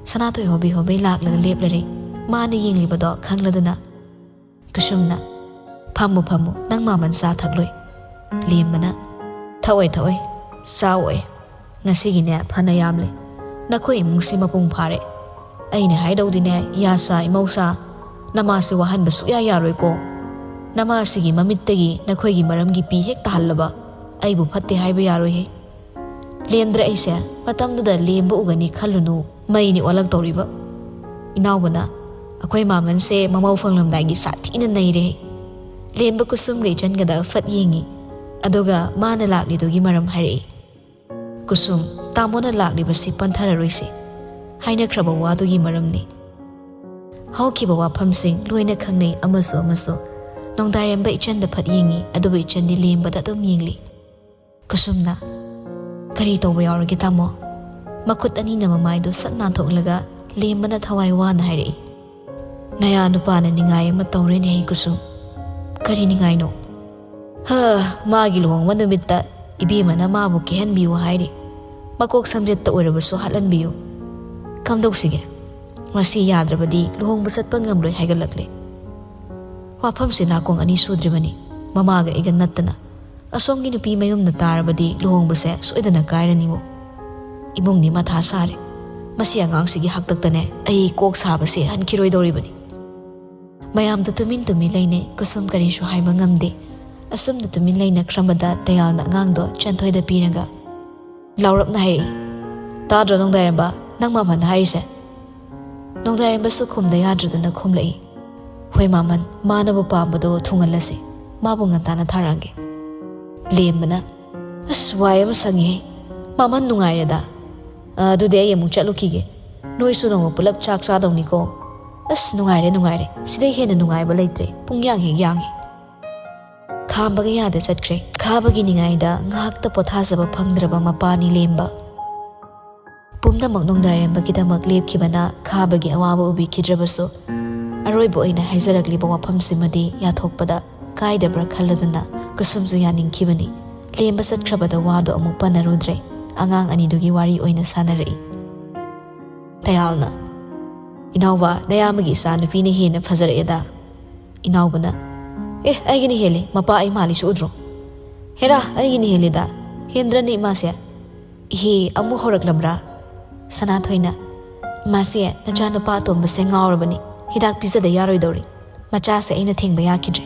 ꯁꯅꯥꯊꯣꯏ ꯍꯣꯕꯦ ꯍꯣꯕꯦ ꯂꯥꯛꯂꯒ ꯂꯦꯞꯂꯔꯦ꯫ ꯃꯥꯅ ꯌꯦꯡꯂꯤꯕꯗꯣ ꯈꯪꯂꯗꯨꯅ꯫ ꯀꯨꯁꯨꯝꯅ, "ꯐꯝꯃꯨ ꯐꯝꯃꯨ, ꯅꯪ ꯃꯥꯃꯟ ꯆꯥ ꯊꯛꯂꯣꯏ꯫" ꯂꯦꯝꯕꯅ, "ꯊꯛꯑꯣꯏ ꯊꯛꯑꯣꯏ, ꯆꯥꯎꯑꯣꯏ꯫ ꯉꯁꯤꯒꯤꯅꯦ ꯐꯅ ꯌꯥꯝꯂꯦ꯫ ꯅꯈꯣꯏ ꯏꯃꯨꯡꯁꯤ ꯃꯄꯨꯡ ꯐꯥꯔꯦ꯫ ꯑꯩꯅ ꯍꯥꯏꯗꯧꯗꯤꯅꯦ, ꯏꯌꯥꯁꯥ ꯏꯃꯧꯁꯥ, ꯅꯃꯥꯁꯤ ꯋꯥꯍꯟꯕ ꯁꯨꯛꯌꯥ ꯌꯥꯔꯣꯏꯀꯣ꯫ ꯅꯃꯥꯁꯤꯒꯤ ꯃꯃꯤꯠꯇꯒꯤ ꯅꯈꯣꯏꯒꯤ ꯃꯔꯝꯒꯤ ꯄꯤ ꯍꯦꯛ ꯇꯥꯍꯜꯂꯕ ꯑꯩꯕꯨ ꯐꯠꯇꯦ ꯍꯥꯏꯕ ꯌꯥꯔꯣꯏꯍꯦ꯫ ꯂꯦꯝꯗ꯭ꯔꯦ ꯑꯩꯁꯦ, ꯃꯇꯝꯗꯨꯗ ꯂꯦꯝꯕ ꯎꯒꯅꯤ ꯈꯜꯂꯨꯅꯨ, ꯃꯩꯅꯤ ꯑꯣꯜꯂꯛꯇꯧꯔꯤꯕ꯫" ꯏꯅꯥꯎꯕꯅ, "ꯑꯩꯈꯣꯏ ꯃꯥꯃꯟꯁꯦ ꯃꯃꯧ ꯐꯪꯂꯝꯗꯥꯏꯒꯤ ꯁꯥꯊꯤꯅ ꯅꯩꯔꯦ꯫" ꯂꯦꯝꯕ ꯀꯨꯁꯨꯝꯒ ꯏꯆꯟꯒꯗ ꯐꯠ ꯌꯦꯡꯉꯤ꯫ ꯑꯗꯨꯒ ꯃꯥꯅ ꯂꯥꯛꯂꯤꯗꯨꯒꯤ ꯃꯔꯝ ꯍꯥꯏꯔꯛꯏ꯫ "ꯀꯨꯁꯨꯝ, ꯇꯥꯃꯣꯅ ꯂꯥꯛꯂꯤꯕꯁꯤ ꯄꯟꯊꯔꯔꯣꯏꯁꯤ꯫ ꯍꯥꯏꯅꯈ꯭ꯔꯕ ꯋꯥꯗꯨꯒꯤ ꯃꯔꯝꯅꯤ꯫" ꯍꯧꯈꯤꯕ ꯋꯥꯐꯝꯁꯤꯡ ꯂꯣꯏꯅ ꯈꯪꯅꯩ ꯑꯃꯁꯨ ꯑꯃꯁꯨ꯫ ꯅꯣꯡꯗꯥꯏꯔꯦꯝꯕ ꯏꯆꯟꯗ ꯐꯠ ꯌꯦꯡꯉꯤ, ꯑꯗꯨꯕꯨ ꯏꯆꯟꯗꯤ ꯂꯦꯝꯕꯗ ꯑꯗꯨꯝ ꯌꯦꯡꯂꯤ꯫ ꯀꯨꯁꯨꯝꯅ, "ꯀꯔꯤ ꯇꯧꯕ ꯌꯥꯎꯔꯒꯦ ꯇꯥꯃꯣ?" ꯃꯈꯨꯠ ꯑꯅꯤꯅ ꯃꯃꯥꯏꯗꯨ ꯁꯠ ꯅꯥꯟꯊꯣꯛꯂꯒ ꯂꯦꯝꯕꯅ ꯊꯋꯥꯏ ꯋꯥꯅ ꯍꯥꯏꯔꯛꯏ꯫ "ꯅꯌꯥ ꯅꯨꯄꯥꯅ ꯅꯤꯡꯉꯥꯏ ꯑꯃ ꯇꯧꯔꯦꯅꯦ ꯍꯦ ꯀꯨꯁꯨꯝ꯫ ꯀꯔꯤ ꯅꯤꯡꯉꯥꯏꯅꯣ?" "ꯍ, ꯃꯥꯒꯤ ꯂꯨꯍꯣꯡꯕ ꯅꯨꯃꯤꯠꯇ ꯏꯕꯦꯝꯃꯅ ꯃꯥꯕꯨ ꯀꯦꯍꯟꯕꯤꯌꯨ ꯍꯥꯏꯔꯤ꯫ ꯃꯀꯣꯛ ꯁꯝꯖꯦꯠꯇ ꯑꯣꯏꯔꯕꯁꯨ ꯍꯥꯠꯍꯟꯕꯤꯌꯨ꯫ ꯀꯝꯗꯧꯁꯤꯒꯦ? ꯃꯁꯤ ꯌꯥꯗ꯭ꯔꯕꯗꯤ ꯂꯨꯍꯣꯡꯕ ꯆꯠꯄ ꯉꯝꯂꯣꯏ ꯍꯥꯏꯒꯠꯂꯛꯂꯦ꯫" ꯋꯥꯐꯝꯁꯤ ꯅꯥꯀꯣꯡ ꯑꯅꯤ ꯁꯨꯗ꯭ꯔꯤꯕꯅꯤ, ꯃꯃꯥꯒ ꯑꯩꯒ ꯅꯠꯇꯅ꯫ ꯑꯁꯣꯝꯒꯤ ꯅꯨꯄꯤ ꯃꯌꯨꯝꯅ ꯇꯥꯔꯕꯗꯤ ꯂꯨꯍꯣꯡꯕꯁꯦ ꯁꯣꯏꯗꯅ ꯀꯥꯏꯔꯅꯤꯕꯣ꯫ ꯏꯃꯨꯡꯅꯤ ꯃꯊꯥ ꯁꯥꯔꯦ꯫ ꯃꯁꯤ ꯑꯉꯥꯡꯁꯤꯒꯤ ꯍꯥꯛꯇꯛꯇꯅꯦ ꯑꯩ ꯀꯣꯛ ꯁꯥꯕꯁꯦ ꯍꯟꯈꯤꯔꯣꯏꯗꯧꯔꯤꯕꯅꯤ꯫ ꯃꯌꯥꯝꯗ ꯇꯨꯃꯤꯟ ꯇꯨꯃꯤꯟ ꯂꯩꯅꯩ, ꯀꯨꯁꯨꯝ ꯀꯔꯤꯁꯨ ꯍꯥꯏꯕ ꯉꯝꯗꯦ꯫ ꯑꯁꯨꯝꯅ ꯇꯨꯃꯤꯟ ꯂꯩꯅꯈ꯭ꯔꯕꯗ ꯇꯌꯥꯜꯅ ꯑꯉꯥꯡꯗꯣ ꯆꯟꯊꯣꯏꯗ ꯄꯤꯔꯒ ꯂꯥꯎꯔꯞꯅ ꯍꯥꯏꯔꯛꯏ, "ꯇꯥꯗ꯭ꯔꯣ ꯅꯣꯡꯗꯥꯏꯔꯦꯝꯕ, ꯅꯪ ꯃꯥꯝꯍꯟꯅ ꯍꯥꯏꯔꯤꯁꯦ?" ꯅꯣꯡꯗꯥꯏꯔꯦꯝꯕꯁꯨ ꯈꯨꯝꯗ ꯌꯥꯗ꯭ꯔꯗꯅ ꯈꯨꯝꯂꯛꯏ, "ꯍꯣꯏ ꯃꯥꯝꯍꯟ, ꯃꯥꯅꯕꯨ ꯄꯥꯝꯕꯗꯣ ꯊꯨꯡꯍꯜꯂꯁꯤ, ꯃꯥꯕꯨ ꯉꯟꯇꯥꯅ ꯊꯥꯔꯛꯑꯒꯦ꯫" ꯂꯦꯝꯕꯅ, "ꯑꯁ, ꯋꯥꯏ ꯑꯃ ꯁꯪꯉꯤꯍꯦ꯫ ꯃꯥꯝꯍꯟ ꯅꯨꯡꯉꯥꯏꯔꯦꯗ꯫ ꯑ, ꯑꯗꯨꯗꯤ ꯑꯩ ꯑꯃꯨꯛ ꯆꯠꯂꯨꯈꯤꯒꯦ꯫ ꯅꯣꯏꯁꯨ ꯅꯣꯡꯃ ꯄꯨꯂꯞ ꯆꯥꯛ ꯆꯥꯗꯧꯅꯤꯀꯣ꯫ ꯑꯁ, ꯅꯨꯡꯉꯥꯏꯔꯦ, ꯅꯨꯡꯉꯥꯏꯔꯦ꯫ ꯁꯤꯗꯩ ꯍꯦꯟꯅ ꯅꯨꯡꯉꯥꯏꯕ ꯂꯩꯇ꯭ꯔꯦ꯫ ꯄꯨꯡ ꯌꯥꯡ ꯍꯦꯛ ꯌꯥꯡꯉꯦ꯫" ꯈꯥꯝꯕꯒ ꯌꯥꯗ ꯆꯠꯈ꯭ꯔꯦ꯫ ꯈꯥꯕꯒꯤ ꯅꯤꯡꯉꯥꯏꯗ ꯉꯥꯏꯍꯥꯛꯇ ꯄꯣꯊꯥꯖꯕ ꯐꯪꯗ꯭ꯔꯕ ꯃꯄꯥꯅꯤ ꯂꯦꯝꯕ꯫ ꯄꯨꯝꯅꯃꯛ ꯅꯣꯡꯗꯥꯏꯔꯦꯝꯕꯒꯤꯗꯃꯛ ꯂꯦꯞꯈꯤꯕꯅ ꯈꯥꯕꯒꯤ ꯑꯋꯥꯕ ꯎꯕꯤꯈꯤꯗ꯭ꯔꯕꯁꯨ, ꯑꯔꯣꯏꯕ ꯑꯣꯏꯅ ꯍꯥꯏꯖꯔꯛꯂꯤꯕ ꯋꯥꯐꯝꯁꯤꯃꯗꯤ ꯌꯥꯊꯣꯛꯄꯗ ꯀꯥꯏꯗꯕ꯭ꯔꯥ ꯈꯜꯂꯗꯨꯅ ꯀꯨꯁꯨꯝꯁꯨ ꯌꯥꯅꯤꯡꯈꯤꯕꯅꯤ꯫ ꯂꯦꯝꯕ ꯆꯠꯈ꯭ꯔꯕꯗ ꯋꯥꯗꯣ ꯑꯃꯨꯛ ꯄꯟꯅꯔꯨꯗ꯭ꯔꯦ꯫ ꯑꯉꯥꯡ ꯑꯅꯤꯗꯨꯒꯤ ꯋꯥꯔꯤ ꯑꯣꯏꯅ ꯁꯥꯟꯅꯔꯛꯏ꯫ ꯇꯌꯥꯜꯅ, "ꯏꯅꯥꯎꯕ, ꯅꯌꯥꯝꯕꯒꯤ ꯏꯆꯥ ꯅꯨꯄꯤꯅ ꯍꯦꯟꯅ ꯐꯖꯔꯛꯑꯦꯗ꯫" ꯏꯅꯥꯎꯕꯅ, "ꯑꯦ, ꯑꯩꯒꯤꯅ ꯍꯦꯜꯂꯤ, ꯃꯄꯥ ꯑꯩ ꯃꯥꯜꯂꯤꯁꯤ ꯎꯗ꯭ꯔꯣ?" "ꯍꯦꯔꯥ, ꯑꯩꯒꯤꯅ ꯍꯦꯜꯂꯤꯗ꯫ ꯍꯦꯟꯗ꯭ꯔꯅꯦ ꯏꯃꯥꯁꯦ?" "ꯏꯍꯦ, ꯑꯃꯨꯛ ꯍꯧꯔꯛꯂꯕ꯭ꯔꯥ?" ꯁꯅꯥꯊꯣꯏꯅ, "ꯏꯃꯥꯁꯦ, ꯅꯆꯥꯅꯨꯄꯥ ꯑꯇꯣꯝꯕꯁꯦ ꯉꯥꯎꯔꯕꯅꯤ, ꯍꯤꯗꯥꯛ ꯄꯤꯖꯗ ꯌꯥꯔꯣꯏꯗꯧꯔꯤ꯫ ꯃꯆꯥꯁꯦ ꯑꯩꯅ ꯊꯦꯡꯕ ꯌꯥꯈꯤꯗ꯭ꯔꯦ꯫"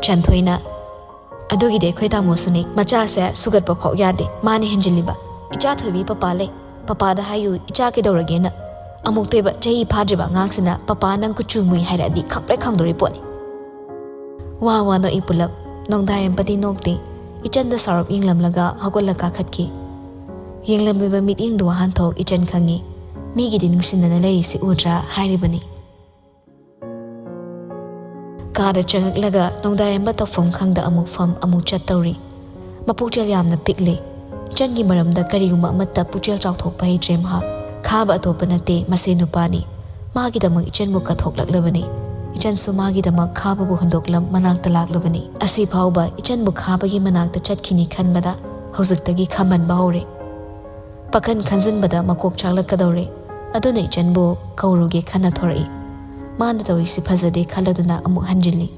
ꯆꯟꯊꯣꯏꯅ, "ꯑꯗꯨꯒꯤꯗꯤ ꯑꯩꯈꯣꯏ ꯇꯥꯃꯣꯁꯨꯅꯤ, ꯃꯆꯥꯁꯦ ꯁꯨꯒꯠꯄ ꯐꯥꯎ ꯌꯥꯗꯦ, ꯃꯥꯅ ꯍꯦꯟꯖꯤꯜꯂꯤꯕ꯫ ꯏꯆꯥ ꯊꯣꯏꯕꯤ ꯄꯄꯥ ꯂꯩ, ꯄꯄꯥꯗ ꯍꯥꯏꯌꯨ, ꯏꯆꯥ ꯀꯩꯗꯧꯔꯒꯦꯅ꯫ ꯑꯃꯨꯛꯇꯣꯏꯕ ꯆꯍꯤ ꯐꯥꯗ꯭ꯔꯤꯕ ꯑꯉꯥꯡꯁꯤꯅ ꯄꯄꯥ ꯅꯪ ꯀꯨꯆꯨ ꯃꯨꯏ ꯍꯥꯏꯔꯛꯑꯗꯤ ꯈꯪꯄ꯭ꯔꯦꯛ ꯈꯪꯗꯣꯔꯤ ꯄꯣꯠꯅꯤ꯫" ꯋꯥ ꯋꯥ ꯅꯣꯛꯏ ꯄꯨꯂꯞ꯫ ꯅꯣꯡꯗꯥꯏꯔꯦꯝꯕꯗꯤ ꯅꯣꯛꯇꯦ꯫ ꯏꯆꯟꯗ ꯁꯥꯎꯔꯞ ꯌꯦꯡꯂꯝꯂꯒ ꯍꯧꯒꯠꯂ ꯀꯥꯈꯠꯈꯤ꯫ ꯌꯦꯡꯂꯝꯃꯤꯕ ꯃꯤꯠꯌꯦꯡꯗꯨ ꯋꯥꯍꯟꯊꯣꯛ ꯏꯆꯟ ꯈꯪꯉꯤ꯫ "ꯃꯤꯒꯤꯗꯤ ꯅꯨꯡꯁꯤꯅꯅ ꯂꯩꯔꯤꯁꯤ ꯎꯗ꯭ꯔꯥ?" ꯍꯥꯏꯔꯤꯕꯅꯤ꯫ ꯀꯥꯗ ꯆꯪꯉꯛꯂꯒ ꯅꯣꯡꯗꯥꯏꯔꯦꯝꯕ ꯇꯧꯐꯝ ꯈꯪꯗ ꯑꯃꯨꯛ ꯐꯝ ꯑꯃꯨꯛ ꯆꯠꯇꯧꯔꯤ꯫ ꯃꯄꯨꯛꯆꯦꯜ ꯌꯥꯝꯅ ꯄꯤꯛꯂꯤ꯫ ꯏꯆꯟꯒꯤ ꯃꯔꯝꯗ ꯀꯔꯤꯒꯨꯝꯕ ꯑꯃꯠꯇ ꯄꯨꯛꯆꯦꯜ ꯆꯥꯎꯊꯣꯛꯄ ꯍꯩꯇ꯭ꯔꯦ ꯃꯍꯥꯛ꯫ ꯈꯥꯕ ꯑꯇꯣꯞꯄ ꯅꯠꯇꯦ, ꯃꯁꯤ ꯅꯨꯄꯥꯅꯤ꯫ ꯃꯥꯒꯤꯗꯃꯛ ꯏꯆꯟꯕꯨ ꯀꯠꯊꯣꯛꯂꯛꯂꯕꯅꯤ꯫ ꯏꯆꯟꯁꯨ ꯃꯥꯒꯤꯗꯃꯛ ꯈꯥꯕꯕꯨ ꯍꯨꯟꯗꯣꯛꯂꯝ ꯃꯅꯥꯛꯇ ꯂꯥꯛꯂꯕꯅꯤ꯫ ꯑꯁꯤ ꯐꯥꯎꯕ ꯏꯆꯟꯕꯨ ꯈꯥꯕꯒꯤ ꯃꯅꯥꯛꯇ ꯆꯠꯈꯤꯅꯤ ꯈꯟꯕꯗ ꯍꯧꯖꯤꯛꯇꯒꯤ ꯈꯥꯃꯟꯕ ꯍꯧꯔꯦ꯫ ꯄꯥꯈꯟ ꯈꯟꯖꯤꯟꯕꯗ ꯃꯀꯣꯛ ꯆꯥꯛꯂꯛꯀꯗꯧꯔꯦ꯫ ꯑꯗꯨꯅ ꯏꯆꯟꯕꯨ ꯀꯧꯔꯨꯒꯦ ꯈꯟꯅ ꯊꯣꯔꯛꯏ꯫ ꯃꯥꯅ ꯇꯧꯔꯤꯁꯤ ꯐꯖꯗꯦ ꯈꯜꯂꯗꯨꯅ ꯑꯃꯨꯛ ꯍꯟꯖꯤꯜꯂꯤ꯫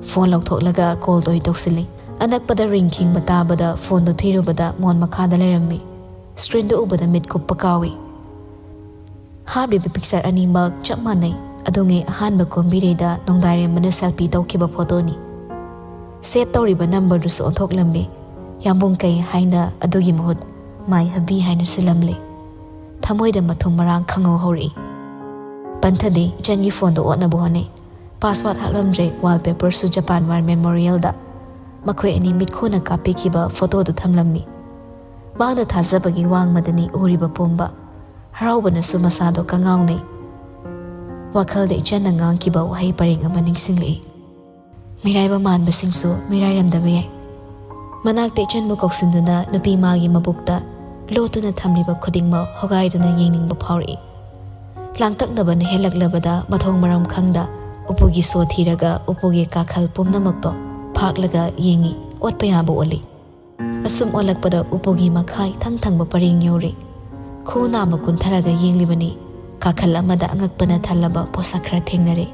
ꯐꯣꯟ ꯂꯧꯊꯣꯛꯂꯒ ꯀꯣꯜꯗ ꯑꯣꯏ ꯇꯧꯁꯤꯜꯂꯤ꯫ ꯑꯅꯛꯄꯗ ꯔꯤꯡ ꯈꯤꯡꯕ ꯇꯥꯕꯗ ꯐꯣꯟꯗꯨ ꯊꯤꯔꯨꯕꯗ ꯃꯣꯟ ꯃꯈꯥꯗ ꯂꯩꯔꯝꯃꯤ꯫ ꯁ꯭ꯀ꯭ꯔꯤꯟꯗꯨ ꯎꯕꯗ ꯃꯤꯠ ꯀꯨꯞꯄ ꯀꯥꯎꯏ꯫ ꯍꯥꯞꯂꯤꯕ ꯄꯤꯛꯆꯔ ꯑꯅꯤꯃꯛ ꯆꯞ ꯃꯥꯟꯅꯩ꯫ ꯑꯗꯨꯉꯩ ꯑꯍꯥꯟꯕ ꯀꯨꯝꯕꯤꯔꯩꯗ ꯅꯣꯡꯗꯥꯏꯔꯦꯝꯕꯅ ꯁꯦꯜꯐꯤ ꯇꯧꯈꯤꯕ ꯐꯣꯇꯣꯅꯤ꯫ ꯁꯦꯚ ꯇꯧꯔꯤꯕ ꯅꯝꯕꯔꯗꯨꯁꯨ ꯑꯣꯟꯊꯣꯛꯂꯝꯃꯤ꯫ ꯌꯥꯝꯕꯨꯡ ꯀꯩ ꯍꯥꯏꯅ ꯑꯗꯨꯒꯤ ꯃꯍꯨꯠ ꯃꯥꯏ ꯍꯕꯤ ꯍꯥꯏꯅ ꯁꯤꯜꯂꯝꯂꯦ꯫ ꯊꯃꯣꯏꯗ ꯃꯊꯨꯝ ꯃꯔꯥꯡ ꯈꯪꯍꯧ ꯍꯧꯔꯛꯏ꯫ ꯄꯟꯊꯗꯤ ꯏꯆꯟꯒꯤ ꯐꯣꯟꯗꯣ ꯑꯣꯠꯅꯕ ꯍꯣꯠꯅꯩ꯫ ꯄꯥꯁꯋꯥꯔꯗ ꯍꯥꯞꯂꯝꯗ꯭ꯔꯦ, ꯋꯥꯜꯄꯦꯄꯔꯁꯨ ꯖꯄꯥꯟ ꯋꯥꯔ ꯃꯦꯃꯣꯔꯤꯌꯦꯜꯗ ꯃꯈꯣꯏ ꯑꯅꯤ ꯃꯤꯠꯈꯨꯅ ꯀꯥꯞꯄꯤꯈꯤꯕ ꯐꯣꯇꯣꯗꯨ ꯊꯝꯂꯝꯃꯤ꯫ ꯃꯥꯅ ꯊꯥꯖꯕꯒꯤ ꯋꯥꯡꯃꯗꯅꯤ ꯎꯔꯤꯕ ꯄꯨꯝꯕ꯫ ꯍꯔꯥꯎꯕꯅꯁꯨ ꯃꯁꯥꯗꯣ ꯀꯉꯥꯎꯅꯩ꯫ ꯋꯥꯈꯜꯗ ꯏꯆꯟꯅ ꯉꯥꯡꯈꯤꯕ ꯋꯥꯍꯩ ꯄꯔꯦꯡ ꯑꯃ ꯅꯤꯡꯁꯤꯡꯂꯛꯏ꯫ "ꯃꯤꯔꯥꯏꯕ ꯃꯥꯟꯕꯁꯤꯡꯁꯨ ꯃꯤꯔꯥꯏꯔꯝꯗꯕ ꯌꯥꯏ"꯫ ꯃꯅꯥꯛꯇ ꯏꯆꯟꯕꯨ ꯀꯧꯁꯤꯟꯗꯨꯅ ꯅꯨꯄꯤ ꯃꯥꯒꯤ ꯃꯕꯨꯛꯇ ꯂꯣꯠꯇꯨꯅ ꯊꯝꯂꯤꯕ ꯈꯨꯗꯤꯡꯃꯛ ꯍꯣꯒꯥꯏꯗꯨꯅ ꯌꯦꯡꯅꯤꯡꯕ ꯐꯥꯎꯔꯛꯏ꯫ ꯂꯥꯡꯇꯛꯅꯕꯅ ꯍꯦꯜꯂꯛꯂꯕꯗ ꯃꯊꯣꯡ ꯃꯔꯝ ꯈꯪꯗ ꯎꯄꯨꯒꯤ ꯁꯣ ꯊꯤꯔꯒ ꯎꯄꯨꯒꯤ ꯀꯥꯈꯜ ꯄꯨꯝꯅꯃꯛꯇꯣ ꯐꯥꯛꯂꯒ ꯌꯦꯡꯉꯤ꯫ ꯑꯣꯠꯄ ꯌꯥꯕ ꯑꯣꯠꯂꯤ꯫ ꯑꯁꯨꯝ ꯑꯣꯜꯂꯛꯄꯗ ꯎꯄꯨꯒꯤ ꯃꯈꯥ ꯏꯊꯪ ꯊꯪꯕ ꯄꯔꯦꯡ ꯌꯧꯔꯦ꯫ ꯈꯨꯎ ꯅꯥꯝꯃ ꯀꯨꯟꯊꯔꯒ ꯌꯦꯡꯂꯤꯕꯅꯤ꯫ ꯀꯥꯈꯜ ꯑꯃꯗ ꯑꯉꯛꯄꯅ ꯊꯜꯂꯕ ꯄꯣꯠꯁꯛ ꯈꯔ ꯊꯦꯡꯅꯔꯦ꯫